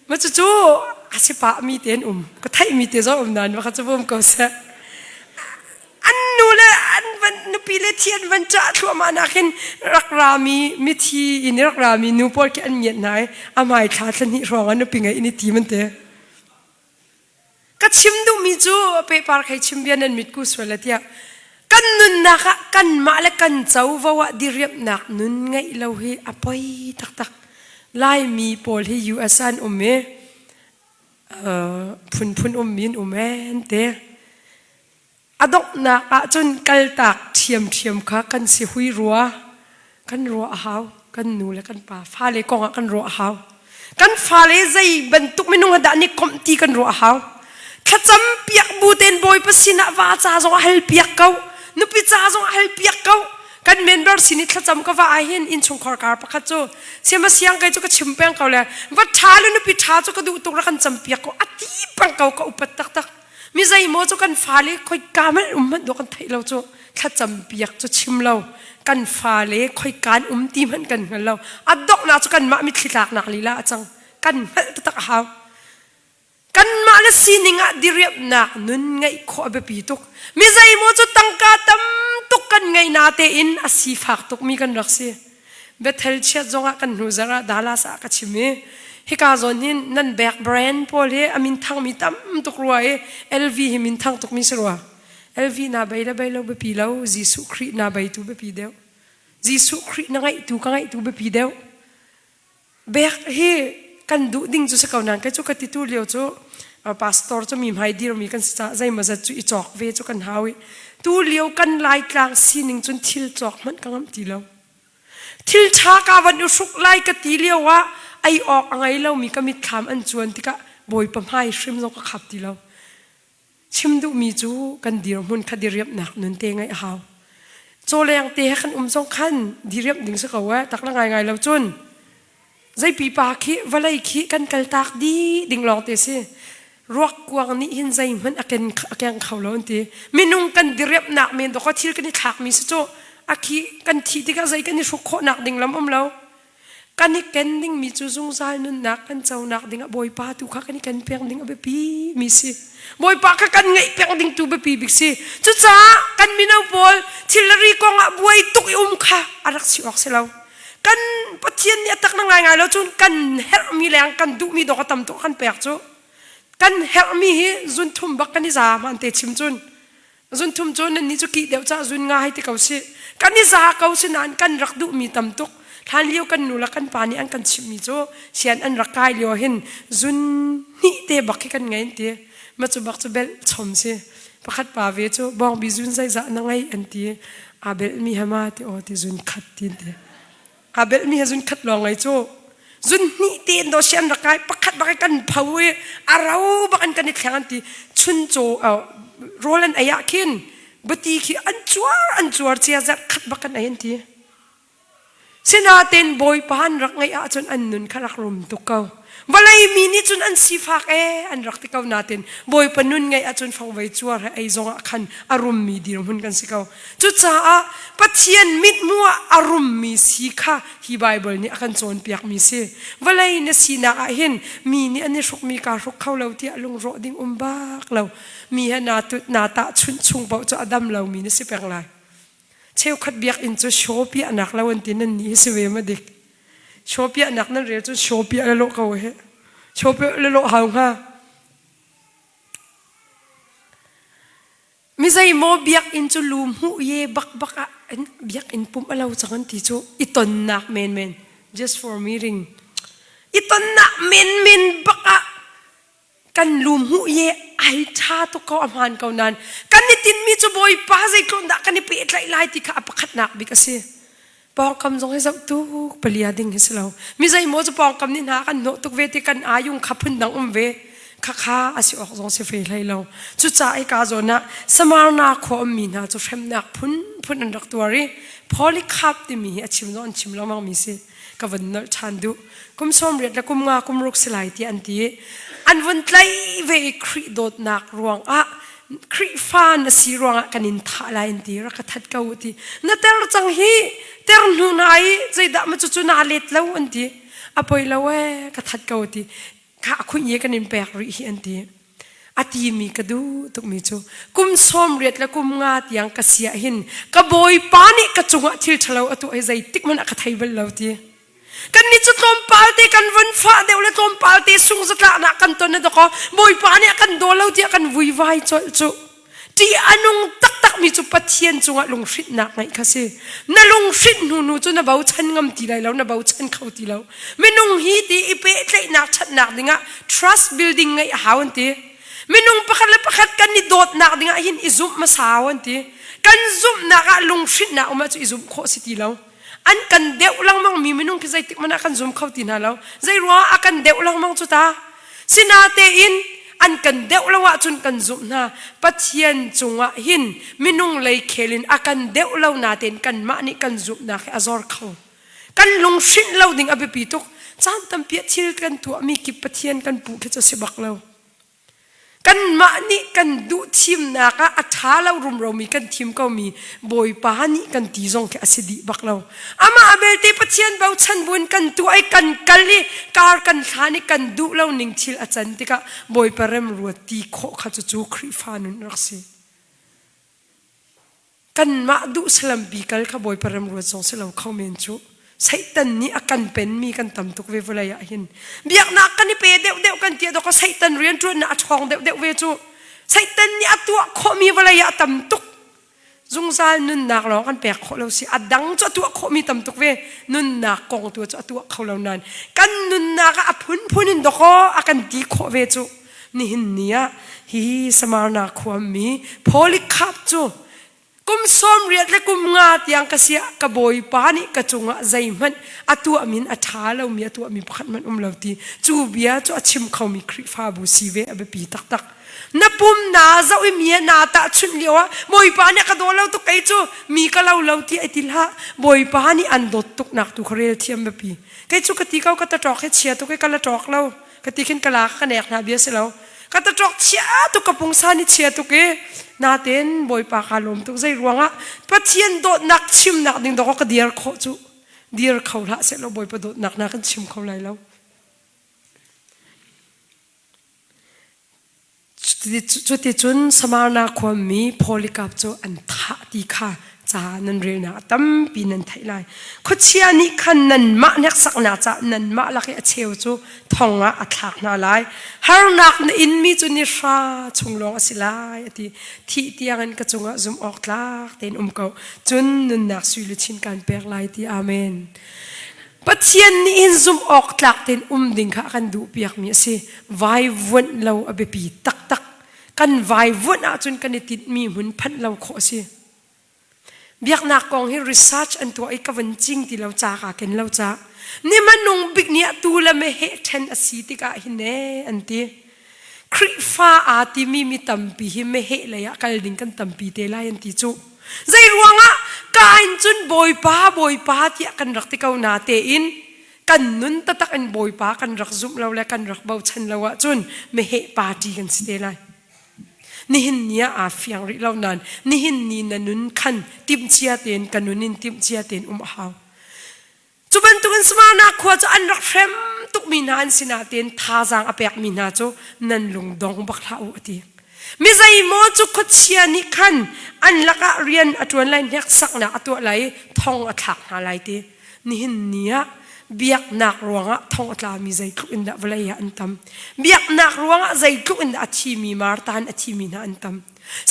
Ma cucu a si pah mi te an um. Ka theih mi te zong um nain va kha cu bum ko seh. An nu le an van nupi le thi an van ṭah thluahmah nak hin rak rami mithi in rak rami nu pawl khi an ngiat hna i a hmai thla thla hnih hrawng ah nupi ngei in i tim an ti. Ka chim duhmi cu pehpar khei chim bia nan mitku sual la tiah kan nunnak ah kanmah le kan covo ah diriamhnak nun ngeih lo hi a poi taktak. Laimi pawl hi US ah an um i phunphun ummi an um en te. A donghnak ahcun kaltak ṭhiamṭhiam kha kan si hui rua. Kan ruah a hau. Kan nu le kan pa fale kong ah kan ruah a hau. Kan fale zei bantuk minung dah an i komh ti kan ruah a hau. Thlacam piak bu tein Bawipa sinah va ca zong a hal piak ko. Nupi ca zong a hal piak ko. Kan member sin i thlacam ka va ah hin innchungkhar kar pakhat cu siama siang kei cu ka chim peng ko le va ṭha le nupi ṭha cu ka duh tuk ra kan cam piak ko a ti peng ko ka upat taktak. Mi zeimaw cu kan fale khoika hmanh um hmanh dawh kan theih lo cu thlacam piak cu chim lo kan fale khoika an um ti hmanh kan hngal lo a donghnak cu kanmah mitthli tlaknak lila a cang kan hngalh taktak a hau kanmah le sining ah diriamhnak nun ngeih khawh a biapi tuk mi zeimaw cu tangka tam tuk kan ngei na tein a sifak tuk mi kan rak si Bethel chiat zongah kan hnu zarh ah Dallas ah ka chim i hika zawn hin nan bag brand pawl hi a min thangmi tam tuk rua i LV hi min thang tukmi si rua. LV na bei le bei lo biapi lo Jesuh Khrih na beitu biapi deuh. Jesuh Khrih na ngaihtu ka ngaihtu biapi deuh. Bek hi kan duh ding cu si ko nain kei cu ka ti tu lio cu pastor cu mi hmai dirmi kan si caah zeimawzat cu i cawk ve cu kan hau i tu lio kan laitlang sining cun thil cawk hmanh ka ngamh ti lo. Thil ṭha ka van i hruk lai ka ti lio ah ei awk a ngei lomi ka mitthlam an cuan tikah Bawipa hmai hrim zong ka khap ti lo. Chim duhmi cu kan dirhmun kha diriamhnak nun te ngeih a hau. Cawleng te he kan um zong khan diriamh ding si ko eh tak la ngaingai lo cun zei pipa khi vawlei khi kan kaltak dih ding lawng te si. Ruak kuang nih hin zeihmanh a ken a keng kho lo an ti. Minung kan diriamhnak men dawk thil kan i thlakmi si cu a khi kan thih tikah zei kan i hruk khawhnak ding lam um lo. Kan i ken dingmi cu zungzal nunnak kan conak dingah Bawipa tu kha kan i ken peng ding a biapi mi si. Bawipa kha kan ngeih peng ding tu biapi bik si. Cucaah kan mino pawl thilri kong ah buai tuk i um kha a rak si awk si lo. Kan Pathian nih a tak na ngaingai lo cun kan herhmi leng kan duhmi dawk a tam tuk kan pek cu. Kan herhmi hi zun thum bak kan i za hmaan te chim cun. Zun thum cu nan nih cu kih deuh cah zun nga hei ti ko si. Kan i za ko si nain kan rak duhmi tam tuk. Hlan lio kan nu le kan pa nih an kan chimhmi cu sian an rak kai lio hin zun hnih te bak khi kan ngei an ti. Ma cu bak cu belh chom si. Pakhat pa ve cu bawngbi zun zeizah na ngei an ti. Aa belhmi he ma ti aw ti zun khat ti an ti. Aa belhmi he zun khat lawng ngei cu. Zun hnih te in daw sian rak kai pakhat bak i kan pho i a ro bak in kan i thleng an ti. Chun caw rawl an ei ah khin bati khi an cuar an cuar cia zarh khat bak kan ei an ti. Sinain Bawipa an rak ngeih ahcun an nun kha rak rum tuk ko. Vawlei mi nih cun an sifak ee an rak ti ko nain Bawipa nun ngeih ahcun fangvei cuar he ei zongah khan a rummi dirhmun kan si ko. Cucaah Pathian mithmuh ah a rummi si kha hi Baibal nih a kan cawnpiakmi si. Vawlei na sinak ah hin mi nih an i hrukmi kaa hruk kho lo tiah lungrawh ding um bak lo. Mi he naa tut naa tahchunh chung paoh cu a dam lomi na si peng lai. Cheukhat biakinn cu show piahnak lo an ti nan nih hi si ve ma dik. Show piahnak nan rel cun show piah le lawh ko he. Show piah le lawh hau hnga. Mi zeimaw biakinn cu lu hmuh ye bak bak ah biakinn pumh a lo cang an ti cu i tonnak menmen just for meeting i tonnak menmen bak ah kan lu hmuh ye ai ṭha tuk ko a hmaan ko nain kan i tinhmi cu Bawipa zeitluk dah kan i pehtlaih lai ti kha a pakhatnak bik a si. Pawngkam zong hi zoh tuk palia ding hi si lo. Mi zeimaw cu pawngkam nih hna kan hnawh tuk ve ti kan ayung kha phundang um ve. Khakha a si awk zong si fe hlei lo. Cucaah hika zawn ah Samarna khua ummi hna cu hremnak phunphun an rak tuar i Polycarp timi hi a chim zong an chim lengmang mi si. ka vun nolh ṭhan duh. Kum 80 le kum nga kum ruk si lai tiah an ti. An vun tlaih ve i Khrih dawtnak ruangah Khrihfa na si ruangah kan in thah lai an ti. Rak ka that ko ti. Na ter cang hi ter hnu hna i zeidah ma cucu naa let lo an ti. A poi lo ee ka that ko ti. Kha khuih ye kan in pek rih hi an ti. A timi ka duh tukmi cu kum 80 le kum nga tiang ka si ah hin ka bawipa nih ka cungah thil ṭhalo a tuah hi zeitik hmanh a ka thei bal lo ti. Kannih cu tlawmpal te kan vun fah deuh le tlawmpal te sung zatlaknak kan ton na dawkaw bawipa nih a kan daw lo tiah kan vuivai colh cu. Ṭih a nung taktakmi cu Pathian cungah lunghrinhnak ngeih kha si. Na lunghrinh hnu hnu cu na bochan ngam ti lai lo, na bochan kho ti lo. Minung hi ti i pehtlaihnak ṭhatnak dingah trust building ngeih a hau an ti. Minung pakhat le pakhat kan i dawtnak dingah hin i zumh hmasa hau an ti. Kan zumhnak ah lunghrinhnak um ahcun i zumh khawh si ti lo. An kan deuh lengmang mi minung khi zeitik hmanh ah kan zum kho ti hna lo. Zei ruangah a kan deuh lengmang cu ta? Sinatein an kan deuh lo ahcun kan zumh hna. Pathian cungah hin minung lei khel in a kan deuh lo natein kanmah nih kan zumhnak hi a zor kho. Kan lunghrinh lo ding a biapi tuk. Caan tampi ah thil kan tuahmi kip Pathian kan puh khi cu a si bak lo. Kanmah nih kan duh thimnak ah a ṭha lo rumromi kan thim komi Bawipa nih kan ti zong khi a si dih bak lo. Amah belte Pathian bochan buin kan tuah i kan kal i kar kan hlan i kan duh lo ning thil a can tikah Bawipa remruat ti khawh kha cucu Khrihfa nun rak si. Kanmah duh salampi kal kha Bawipa remruat zong si lo kho men cu. Satan nih a kan penmi kan tam tuk ve vawlei ah hin. Biaknak kan i pe deuhdeuh kan ti dawk Satan rianṭuannak a ṭhawng deuhdeuh ve cu. Satan nih a tuah khawhmi vawlei ah a tam tuk. Zungzal nunnak lawng kan pek khawh lo si. A dang cu a tuah khawhmi tam tuk ve. Nunnak kong tu cu a tuah kho lo nain kan nunnak ah a phunphun in dawkaw a kan ti khawh ve cu. Nihin ni ah hi Samarna khuami Polycarp cu kum 80 le kum nga tiang ka siah ka bawipa nih ka cungah zeihmanh a tuahmi in a ṭha lomi a tuahmi pakhat hmanh um lo ti cu bia cu a chim khomi Khrihfabu si ve a biapi taktak. Na pum naa zoh i mi naa tahchunh lio ah Bawipa nih a ka daw lo tuk kei cu mi ka lo lo ti ai ti hlah. Bawipa nih an dawt tuknak tu kha rel thiam biapi. Kei cu ka ti ko ka taṭawk hi chia tuk i ka la ṭawk lo. Ka ti khin ka la ka nek hna bia si lo. Ka taṭawk chia tuk ka pungsan i chia tuk i natein Bawipa kaa lawm tuk zei ruangah Pathian dawtnak chimnak ding dawk ka dir khawh cu dir kho hlah sehlaw Bawipa dawtnak na kan chim kho lai lo. Cuticun Samarna khuami Polycarp cu an thah ti kha ca nan relnak tampi nan theih lai. Khuachia nih khan nanmah hneksaknak caah nanmah lak i a cheu cu thong ah a thlak hna lai. Harnak na inmi cu ni hra chung lawng a si lai a ti. Thih tiangin ka cungah zumh awk tlak tein um ko. Cun nunnak sui luchin kaan pek lai ti. Amen. Pathian nih hin zumh awk tlak tein um ding kha a kan duhpiakmi a si. Vaivuanh lo a biapi taktak. Kan vaivuanh ahcun kan i tinhmi hmun phanh lo khawh a si. Biaknak kong hi research an tuah i ka van cing ti lo ca kaa ken lo ca. Ni hmanung bik ni ah tu le meheh ṭhen a si tikah hin ee an ti. Khrihfa aa timi mi tampi hi meheh lei ah kal ding kan tampi te lai an ti cu. Zei ruangah ka in cun Bawipa Bawipa tiah kan rak ti ko na tein kan nun taktak in Bawipa kan rak zumh lo le kan rak bochan lo ahcun meheh party kan si te lai. Nihin ni ah aa fiang rih lo nain nihin ni na nun khan timhcia tein ka nun in timhcia tein um a hau. Cu bantukin Smyrna khua cu an rak hrem tukmi hna an si nain thazaang a pekmi hna cu nan lung dong bak hlah u a ti. Mi zeimaw cu khuachia nih khan an lakah rian a ṭuan lai, hneksaknak a tuah lai i thong a thlak hna lai ti. Nihin ni ah biaknak ruangah thong a tlami zeitluk in dah vawlei ah an tam. Biaknak ruangah zeitluk in dah a thimi martan a thimi hna an tam.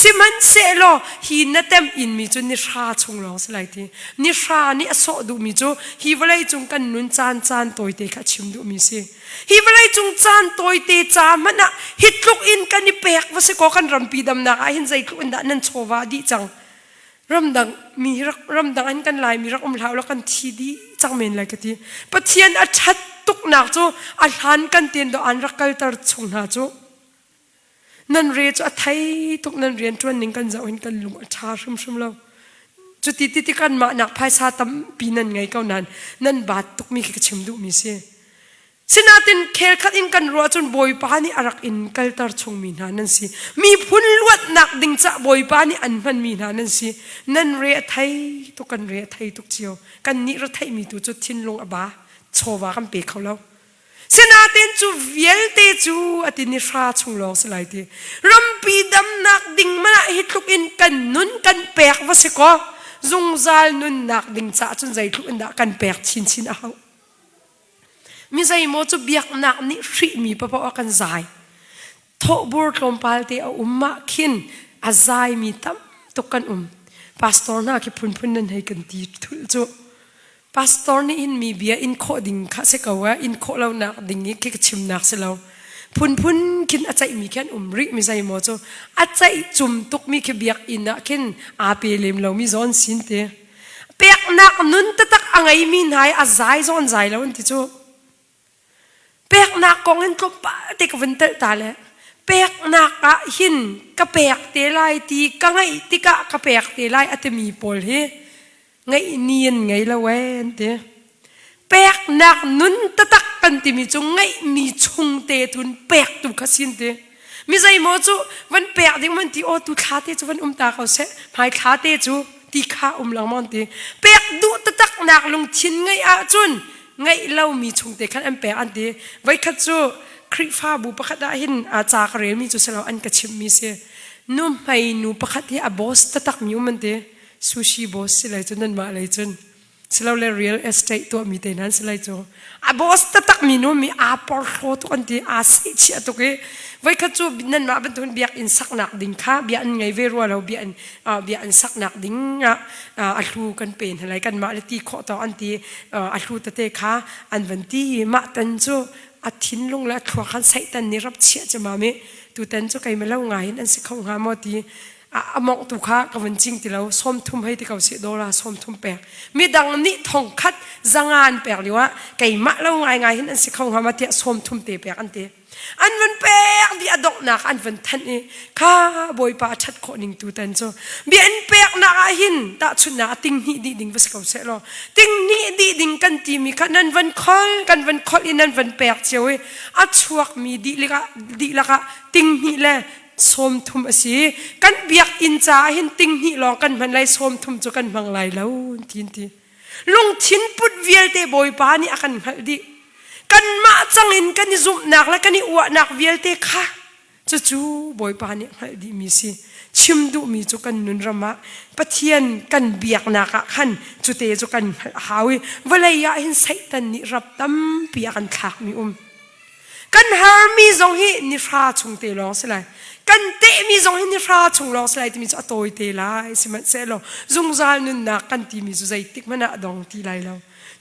Sihmanhsehlaw hi na tem inmi cu ni hra chung lawng si lai ti. Ni hra nih a sawh duhmi cu hi vawlei cung kan nun caan caan tawite kha a chim duhmi si. Hi vawlei cung caan tawite ca hmanh ah hi tluk in kan i pek va si kaw kan rampi damnak ah hin zeitluk in dah nan chawva dih cang. Ramdang mi rak ramdang in kan Laimi rak um hlah law kan thi dih cang men lai ka ti. Pathian a ṭhat tuknak cu a hlan kan ten do an rak kalter chung hna cu. Nan re cu a thei tuk nan rian ṭuan ning kan zoh hin kan lung a ṭha hrimhrim lo. Cuti ti tik anmah nak phaisa tampi nan ngei ko nain nan baat tukmi khi ka chim duhmi si. Sinain khelkhat in kan ruah cun Bawipa nih a rak in kalter chungmi hna nan si. Miphun luatnak ding cah Bawipa nih an hmanmi hna nan si. Nan re a thei tuk kan re a thei tuk cio. Kan nih ra theihmi tu cu thinlung a ba chawva kan pe kho lo. Sinain cu vialte cu a ti ni hra chung lawng si lai ti. Rampi damnak ding man ah hi tluk in kan nun kan pek va si kaw zungzal nunnak ding caah cun zeitluk in dah kan pek chinchin a hau. Mi zeimaw cu biaknak nih hrihmi paoh a kan zai. Thawhbur tlawmpal te a um ah khin a zaimi tam tuk kan um. Pastor hna khi phunphun nan hei kan ti thulh cu. Pastor nih hin mi bia in khawh ding kha si ko eh, in khawh lonak ding i khi ka chimnak si lo. Phunphun khin a ceihmi khi an um rih mi zeimaw cu a ceih cum tukmi khi biakinn ah khin aa pe lem lomi zawn sin te. Peknak nun taktak a ngeimi hna i a zai zong an zai lo an ti cu. Peknak kong in tlawmpal te ka vun telh ta le peknak ah hin ka pek te lai ti ka ngeih tikah ka pek te lai a timi pawl hi ngeih ni an ngei lo ee an ti. Peknak nun taktak kan timi cu ngeihmi chung te tun pek tu kha sin ti. Mi zeimaw cu van pek ding man ti aw tu thla te cu van um ta ko seh hmai thla te cu ti kha um lengmang ti pek duh taktak nak lungthin ngeih ahcun ngeih lomi chung te khan an pek an ti voikhat cu Khrihfabu pakhat ah hin ca ka relmi cu silo an ka chimhmi si nu hmei nu pakhat hi a boss taktak mi um an ti sushi boss si lei cu nanmah lei cun silole real estate tuahmi te hna an si lai cu. A boss taktak mi nu mi aa porhlaw tuk an ti, aa sehchiah tuk i voikhat cu nanmah bantukin biakinn saknak ding kha bia an ngei ve rua lo bia an bia an saknak ding ah a hlu kan pe hna lai kanmah le ti khawh tawk an ti a hlu tete kha an van ti i mah tan cu a thinlung le a thluak khan Satan nih rap chiah cu mami tutan cu keimah lo ngai in an si kho hnga maw ti a mawngh kha ka vun cing ti lo 30 hei ti ko sih dollar 30 pek midang nih thong khat zangan pek lio ah keimah lo ngai ngai hin an si kho hnga ma tiah 30 te pek an ti an vun pek di a donghnak an vun thanh i kha bawipa a that khawh ning tu tan cu bia an pek nak ah hin tahchunhnak a ting hnih dih ding va si ko seh law ting hnih dih ding kan ti mi kha nan van khol kan van khol i nan van pek cio i a chuak mi dihlak ah ting hnih le 30 a si. Kan biakinn caah hin ting hnih lawng kan hman lai, 30 cu kan hmang lai lo, ti an ti. Lungthin put vialte Bawipa nih a kan hngalh dih. Kanmah cang in kan i zumhnak le kan i uahnak vialte kha cucu Bawipa nih hngalh dihmi si. Chim duhmi cu kan nun ram ah Pathian kan biaknak ah khan cute cu kan hngalh a hau i vawlei ah hin Satan nih rap tampi a kan thlakmi um. Kan harmi zong hi nihra chung te lawng si lai. Kan tehmi zong hi nihra chung lawng si lai timi cu a tawi te lai. Sihmanhsehlaw zungzal nunnak kan timi cu zeitik hmanh ah a dong ti lai lo.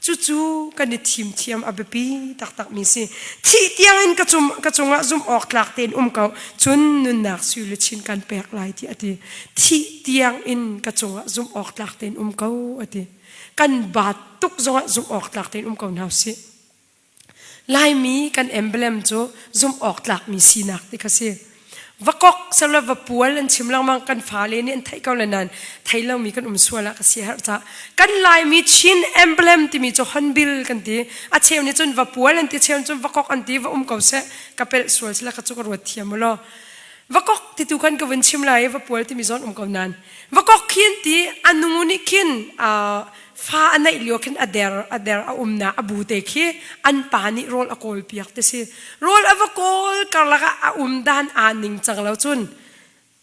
Cucu kan i thim thiam a biapi taktakmi si. Thih tiangin ka, cum, ka cungah zumh awk tlak tein um ko. Cun nunnak sui le chin kan pek lai ti a ti. Thih tiangin ka cungah zumh awk tlak tein um ko a ti. Kan baat tuk zongah zumh awk tlak tein um ko hna usih. Laimi kan emblem cu zumh awk tlakmi sinak ti kha si. Vakok selo vapual an chim lengmang kan fale nih an theih ko le nain thei lomi kan um sual ah ka si herh ca. Kan Laimi Chin emblem timi cu Hornbill kan ti. A cheu nih cun vapual an ti, cheu nih cun vakok an ti, va um ko seh. Ka pelh sual sila ka cu ka ruat thiam u law. Vakok ti tu khan ka vun chim lai i vapual timi zawn um ko nain. Vakok khi an ti, a nu nih khin fa a neih lio khin a der a der a umnak a bu te khi an pa nih rawl a kawl piak te si rawl a va kawl karlak ah a um dan aa ning cang lo cun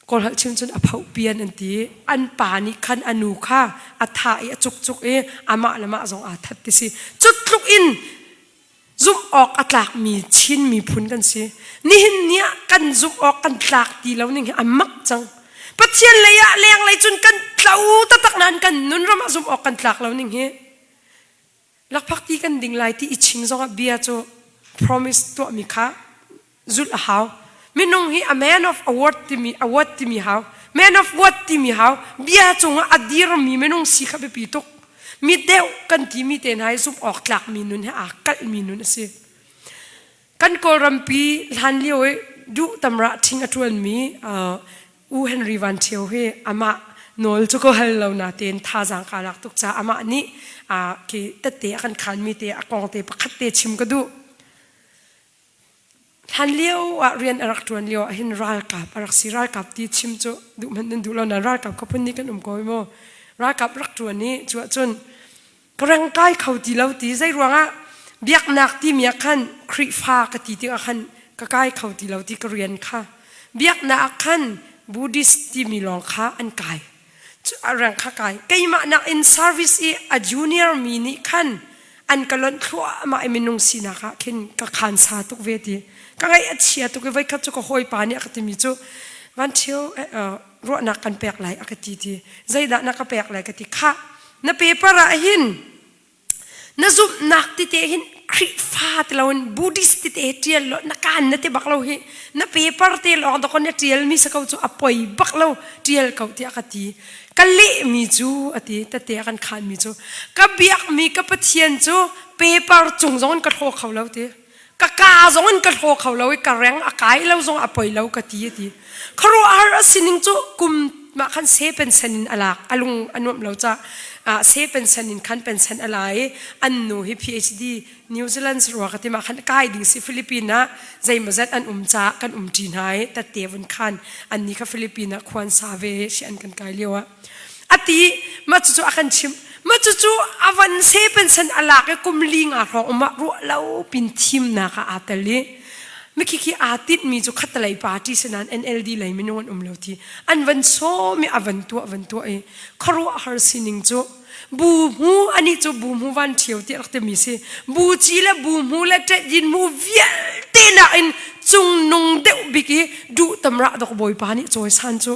kawlholh chim cun a phoh pian an ti an pa nih khan a nu kha a thah i a cukcuk i amah le mah zong aa that ti si cu tluk in Zumh awk a tlakmi Chin miphun kan si. Nihin ni ah kan zumh awk kan tlak ti lo ning hi a mak cang. Pathian lei ah lenglei cun kan tlo taktak nain kan nun ram ah zumh awk kan tlak lo ning hi lakphak ti kan ding lai ti i ching zong ah bia cu promise tuahmi kha zulh a hau. Minung hi a man of a word timi a word timi hau. Man of word timi hau. Bia cungah a dirmi minung si kha biapi tuk. Mi deuh kan timi te hna hi zumh awk tlakmi nun he aa kalhmi nun a si. Kan Kawlrampi hlan lio i duh tamrah ṭhing a ṭuanmi U Henry Van Ṭhio hi amah Nawl cu ka hal lo natein thazaang kaa lak tuk caah amah nih khi tette a kan khanmi te a kong te pakhat te chim ka duh. Hlan lio ah rian a rak ṭuan lio ah hin ralkap a rak si. Ralkap ti chim cu duh hmanh nan duh lo nain ralkap khuaphun nih kan um ko hi mu. Ralkap rak ṭuan i cu ahcun ka reng kai kho ti lo ti zei ruangah biaknak timi ah khan Khrihfa ka ti tikah khan ka kai kho ti lo ti ka rian kha biaknak ah khan Buddhist timi lawng kha an kai reng kha kai keimah nak in service i a junior mi nih khan an ka lonh thluahmah i minung sinak ah khin ka khan sa tuk ve ti ka ngaih a chia tuk i voikhat cu ka hawipa nih a ka timi cu van ṭhio ruahnak kan pek lai a ka ti ti zeidah na ka pek lai ka ti khah na paper ah hin na zumhnak tete hin Khrihfa ti loin Buddhist tete ṭial lo na kaan na ti bak lo hi na paper te lawng dawkaw na ṭial mi si ko cu a poi bak lo ṭial ko tiah ka ti ka leh mi cu a ti tete a kan khaan mi cu ka biak mi ka Pathian cu paper cung zong in ka hlaw kho lo ti ka ka zong in ka hlaw kho lo i ka reng a kai lo zong a poi lo ka ti a ti khuaruahhar a sining cu kum mah khan se pensen in a lak a lung a nuamh lo ca se pensen in khan pensen a la i an nu hi PhD New Zealand rua ka ti mah khan kai ding si Philippines ah zeimawzat an um ca kan um ṭi hna i tatte vun khan an ni kha Philippines ah khuan sa ve si an kan kai lio ah ati mah cucu a kan chimh mah cucu a van se pensen a lak i kum li nga hrawng um ah ruah lo pin thimnak ah aa tel i mikhi khi aa tinhmi cu khatalei party sinan NLD lei minung an um lo ti an van sawm i a van tuah van tuah i khuaruahhar sining cu bu hmu ani cu bu hmu van ṭhio ti rak timi si bu ci le bu hmu le ṭet yin mu vialte nakin cungnung deuh bik i duh tamrah dok bawipa nih cawisan cu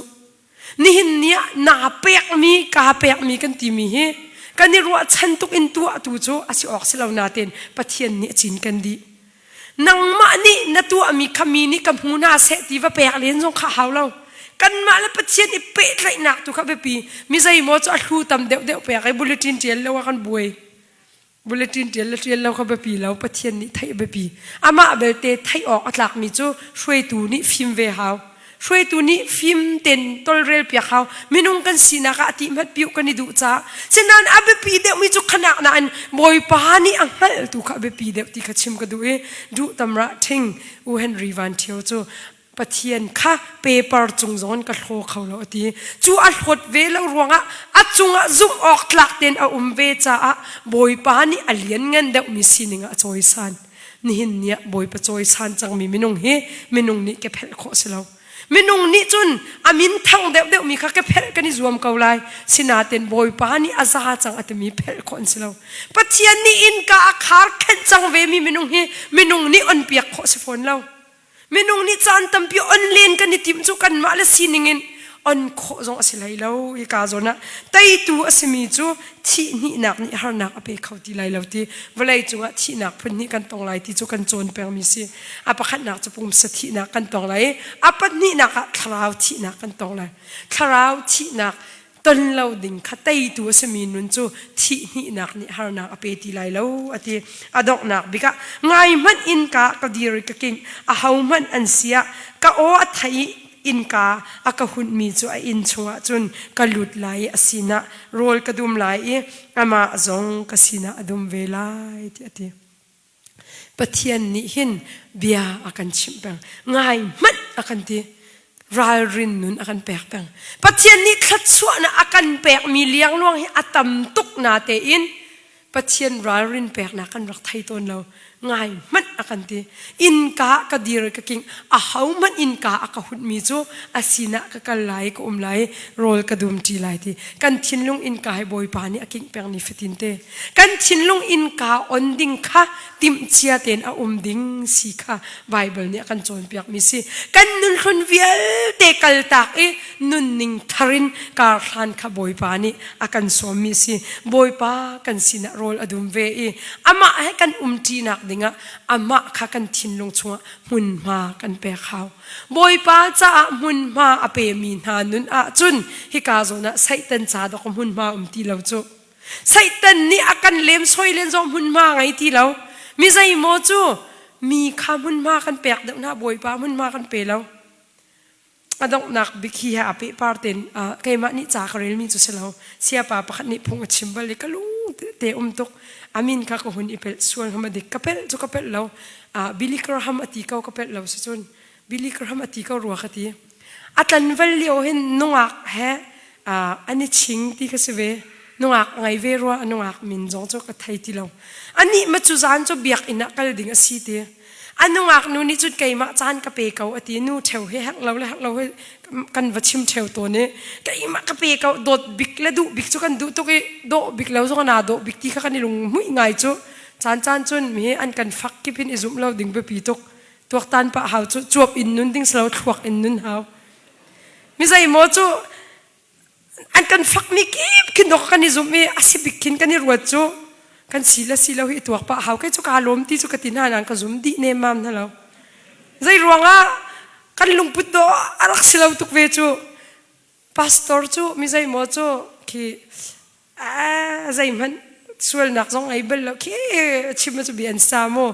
Nihin ni ah naa pekmi kaa pekmi kan timi hi kan i ruahchan tuk in tuahtu cu a si awk si lo nain Pathian nih a cin kan dih. Nangmah nih na tuahmi kha mi nih ka hmu hna seh ti va pek len zong kha hau lo. Kanmah le Pathian i pehtlaihnak tu kha biapi. Mi zeimaw cu a hlu tam deuhdeuh pek i bulletin ṭial lo ah kan buai. Bulletin ṭial le ṭial lo kha biapi lo, Pathian nih theih a biapi. Amah belte theih awk a tlakmi cu hruaitu nih fim ve hau. Hruaitu nih fim ten tolrel piak hau. Minung kan sinak ah a ti hmat piuh kan i duh caah. Sinain a biapi deuhmi cu khanak nain Bawipa nih a hngalhtu kha a biapi deuh ti kha chim ka duh i duh tamrah ṭhing U Henry Van Ṭhio cu Pathian kha paper cung zong in ka hlaw kho lo a ti. Cu a hlawt ve lo ruangah a cungah zumh awk tlak tein a um ve caah Bawipa nih a lianngan deuhmi sining ah a cawisan. Nihin ni ah Bawipa cawisan cangmi minung hi minung nih ke phelh khawh si lo. Minung nih cun a min thang deuhdeuhmi kha ke phelh kan i zuam ko lai. Sinain Bawipa nih a za cang a timi phelh khawh an si lo. Pathian nih innka a khar khenh cang vemi minung hi minung nih on piak khawh si fawn lo. Minung nih caan tampi on len kan i timh cu kanmah le sining in on khawh zong a si hlei lo. Hika zawn ah teitu a simi cu thih hnihnak nih harnak a pe kho ti lai lo ti vawlei cungah thihnak phun hnih kan tong lai ti cu kan cawn pengmi si. A pakhatnak cu pumsa thihnak kan tong lai i a pahnihnak ah thlarau thihnak kan tong lai. Thlarau thihnak ton lo ding kha teitu a simi nun cu thih hnihnak nih harnak a pe ti lai lo a ti. A donghnak bik ah ngai hmanh innka ka dir i ka kingh aho hmanh an si ah ka aw a thei i innka a ka hunhmi cu a inn chungah cun ka lut lai i a sinah rawl ka dum lai i amah zong ka sinah a dum ve lai ti a ti. Pathian nih hin bia a kan chimh peng. Ngai hmanh a kan ti. Ralrin nun a kan pek peng. Pathian nih thluachuahnak a kan pekmi liangluang hi a tam tuk na tein Pathian ralrin peknak kan rak thei tawn lo. Ngai hmanh a kan ti. Innka ka dir ka king. A ho hmanh innka a ka hunmi cu a sinah ka kal lai ka um lai rawl ka dum ṭi lai ti. Kan thinlung innka hi Bawipa nih a kingh peng ni fatin te. Kan thinlung innka on ding kha timhcia tein a um ding si kha Baibal nih a kan cawnpiakmi si. Kan nunhlun vialte kaltak i nunning thar in karhlan kha Bawipa nih a kan sawmmi si. Bawipa kan sinah rawl a dum ve i amah he kan umṭinak dingah amah kha kan thinlung chungah hmunhma kan pek hau. Bawipa caah hmunhma a pemi hna nun ahcun hika zawn ah Satan ca dok hmunhma um ti lo cu. Satan nih a kan lemsoi len zong hmunhma ngei ti lo. Mi zeimaw cu mi kha hmunhma kan pek deuh hna, Bawipa hmunhma kan pe lo. A donghnak bik hi he aa pehpar tein keimah nih ca ka relmi cu si lo. Siapa pakhat nih phung a chim bal i ka lung te um tuk. A min kha ka hun i pelh sual hnga ma dik. Ka pelh cu ka pelh lo. Billy Graham a ti ko ka pelh lo si cun. Billy Graham a ti ko rua ka ti. A tlanval lio hin nungak he an i ching ti ka si ve. Nungak ngei ve rua nungak min zong cu ka thei ti lo. Anih ma cu zan cu biakinn ah kal ding a si ti. A nungak nu nih cun keimah caan ka pe ko a ti. Nu ṭheu he herh lo le herh lo he kan va chim ṭheu tawn i keimah ka pe ko dawt bik le duh bik cu kan duh tuk i dawh bik lo zong naa dawh bik ti kha kan i lung hmuih ngai cu. Caan caan cun mi an kan fak kip in i zumh lo ding biapi tuk. Tuaktan pah hau cu cuap in nun ding si lo thluak in nun hau. Mi zeimaw cu an kan fakmi kip khin dawk kan i zumh i a si bik khin kan i ruat cu kan si le si lo hi i tuak pah hau kei cu kaa lawm ti cu ka ti hna nain ka zum dih nemmam hna lo. Zei ruangah kan lungput dawh a rak si lo tuk ve cu pastor cu mi zeimaw cu khi zeihmanh sualnak zong ngei bal lo khi chim cu bia an sa mu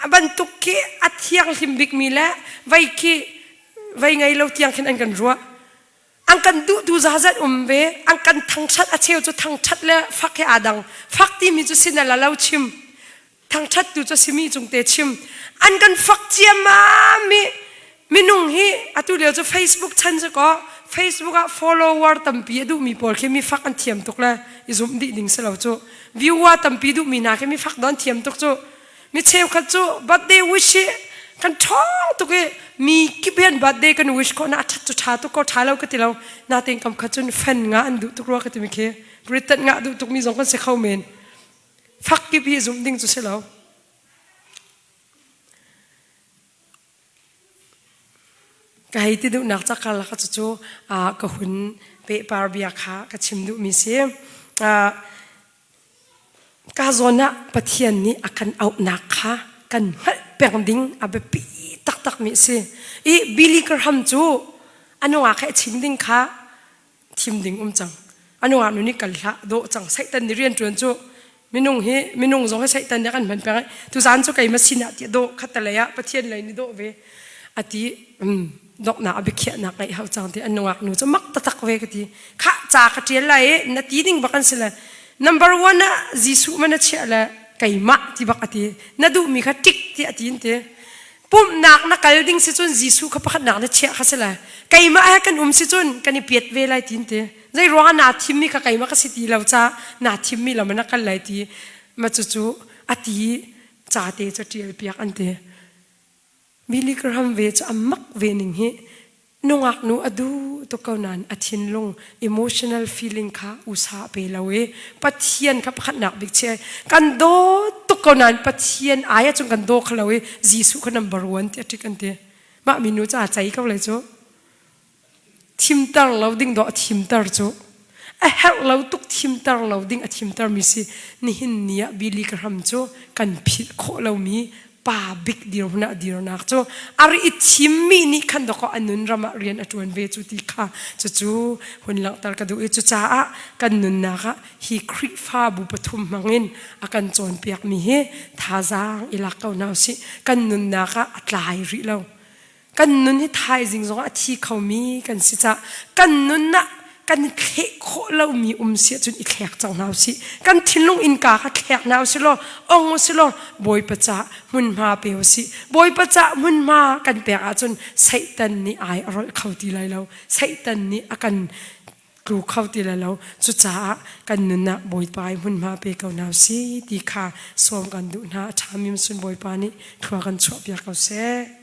a bantuk khi a thianghlim bikmi le vei khi vei ngei lo tiang khin an kan ruah an kan duh tu zazat um ve an kan thangthat a cheu cu thangthat le fak he aa dang fak timi cu sin a la lo chim thangthat tu cu simi cung te chim an kan fak ciammam i minung hi atu lio cu Facebook chan cu ko Facebook ah follower tampi a duhmi pawl khi mi fak an thiam tuk le i zumh dih ding si lo cu viewer tampi duhmi hna khi mi fak don thiam tuk cu mi cheukhat cu birthday wish hi kan ṭhawng tuk i mi kip hian birthday kan wish khawh na a ṭhat cu ṭha tuk ko ṭha lo ka ti lo natein kam khat cun fan nga an duh tuk rua ka ti mi khi Britain ngah duh tuk mi zong kan si kho men fak kip hi zumh ding cu si lo ka hei ti duhnak ca karlak cu cu ka hun pehpar bia kha ka chim duhmi si ka zawn ah Pathian nih a kan auhnak kha kan hngalh peng ding a biapi taktak mi a si i Billy Graham cu a nungak he chim ding kha thim ding um cang a nungak nu nih kal hlah dawh cang Satan nih rian ṭuan cu minung hi minung zong hi Satan nih a kan hman peng i tuzaan cu keimah sinah ti dawh khatalei ah Pathian lei nih dawh ve a ti donghnak a biakhiahnak ngeih hau cang ti an nungak nu cu mak taktak ve ka ti khah ca ka ṭial lai i na ti ding bak an si le number one ah Jesuh man a chiah le keimah ti bak a ti na duhmi kha tik ti a ti in ti pumhnak na kal ding si cun Jesuh kha pakhatnak na chiah kha si le keimah he kan um si cun kan i piat ve lai ti in ti zei ruangah naa thimmi kha keimah ka si ti lo ca naa thimmi lam na kal lai ti ma cucu a ti ca te cu ṭial piak an ti Billy Graham ve cu a mak ve ning hi nungak nu a duh tuk ko nain a thinlung emotional feeling kha usa pe lo i Pathian kha pakhatnak bik che kan dawt tuk ko nain Pathian ai ahcun kan daw kho lo i Jesuh kha number one ti a ṭik an ti mah minu cu aa cei ko lai cu thimter lo ding dawh a thimter cu a herh lo tuk thimter lo ding a thimter mi si nihin ni ah Billy Graham cu kan philh khawh lomi pa bik dirhmun ah dirnak cu a ri i thimmi nih khan dawkaw a nun ram ah rian a ṭuan ve cu ti kha cucu hun langhter ka duh i cucaah kan nunnak ah hi Khrihfabu pathum hmangin a kan cawnpiakmi hi thazaang i lak ko hna usih kan nunnak ah a tlai rih lo Kan nun hi thaizing zongah a thi khomi kan si cah kan nun ah kan i thleh khawh lomi um si ahcun i thlek cang hna usih. Kan thinlung innka kha thlek hna usih law ong usih law Bawipa cah hmunhma pe usih. Bawipa cah hmunhma kan pek ahcun Satan nih ai a rolh kho ti lai lo. Satan nih a kan tlu kho ti lai lo. Cucaah kan nun ah Bawipa i hmunhma pe ko hna usih ti kha sawm kan duh hna. A ṭhami sun Bawipa nih thlua kan chuahpiak ko seh.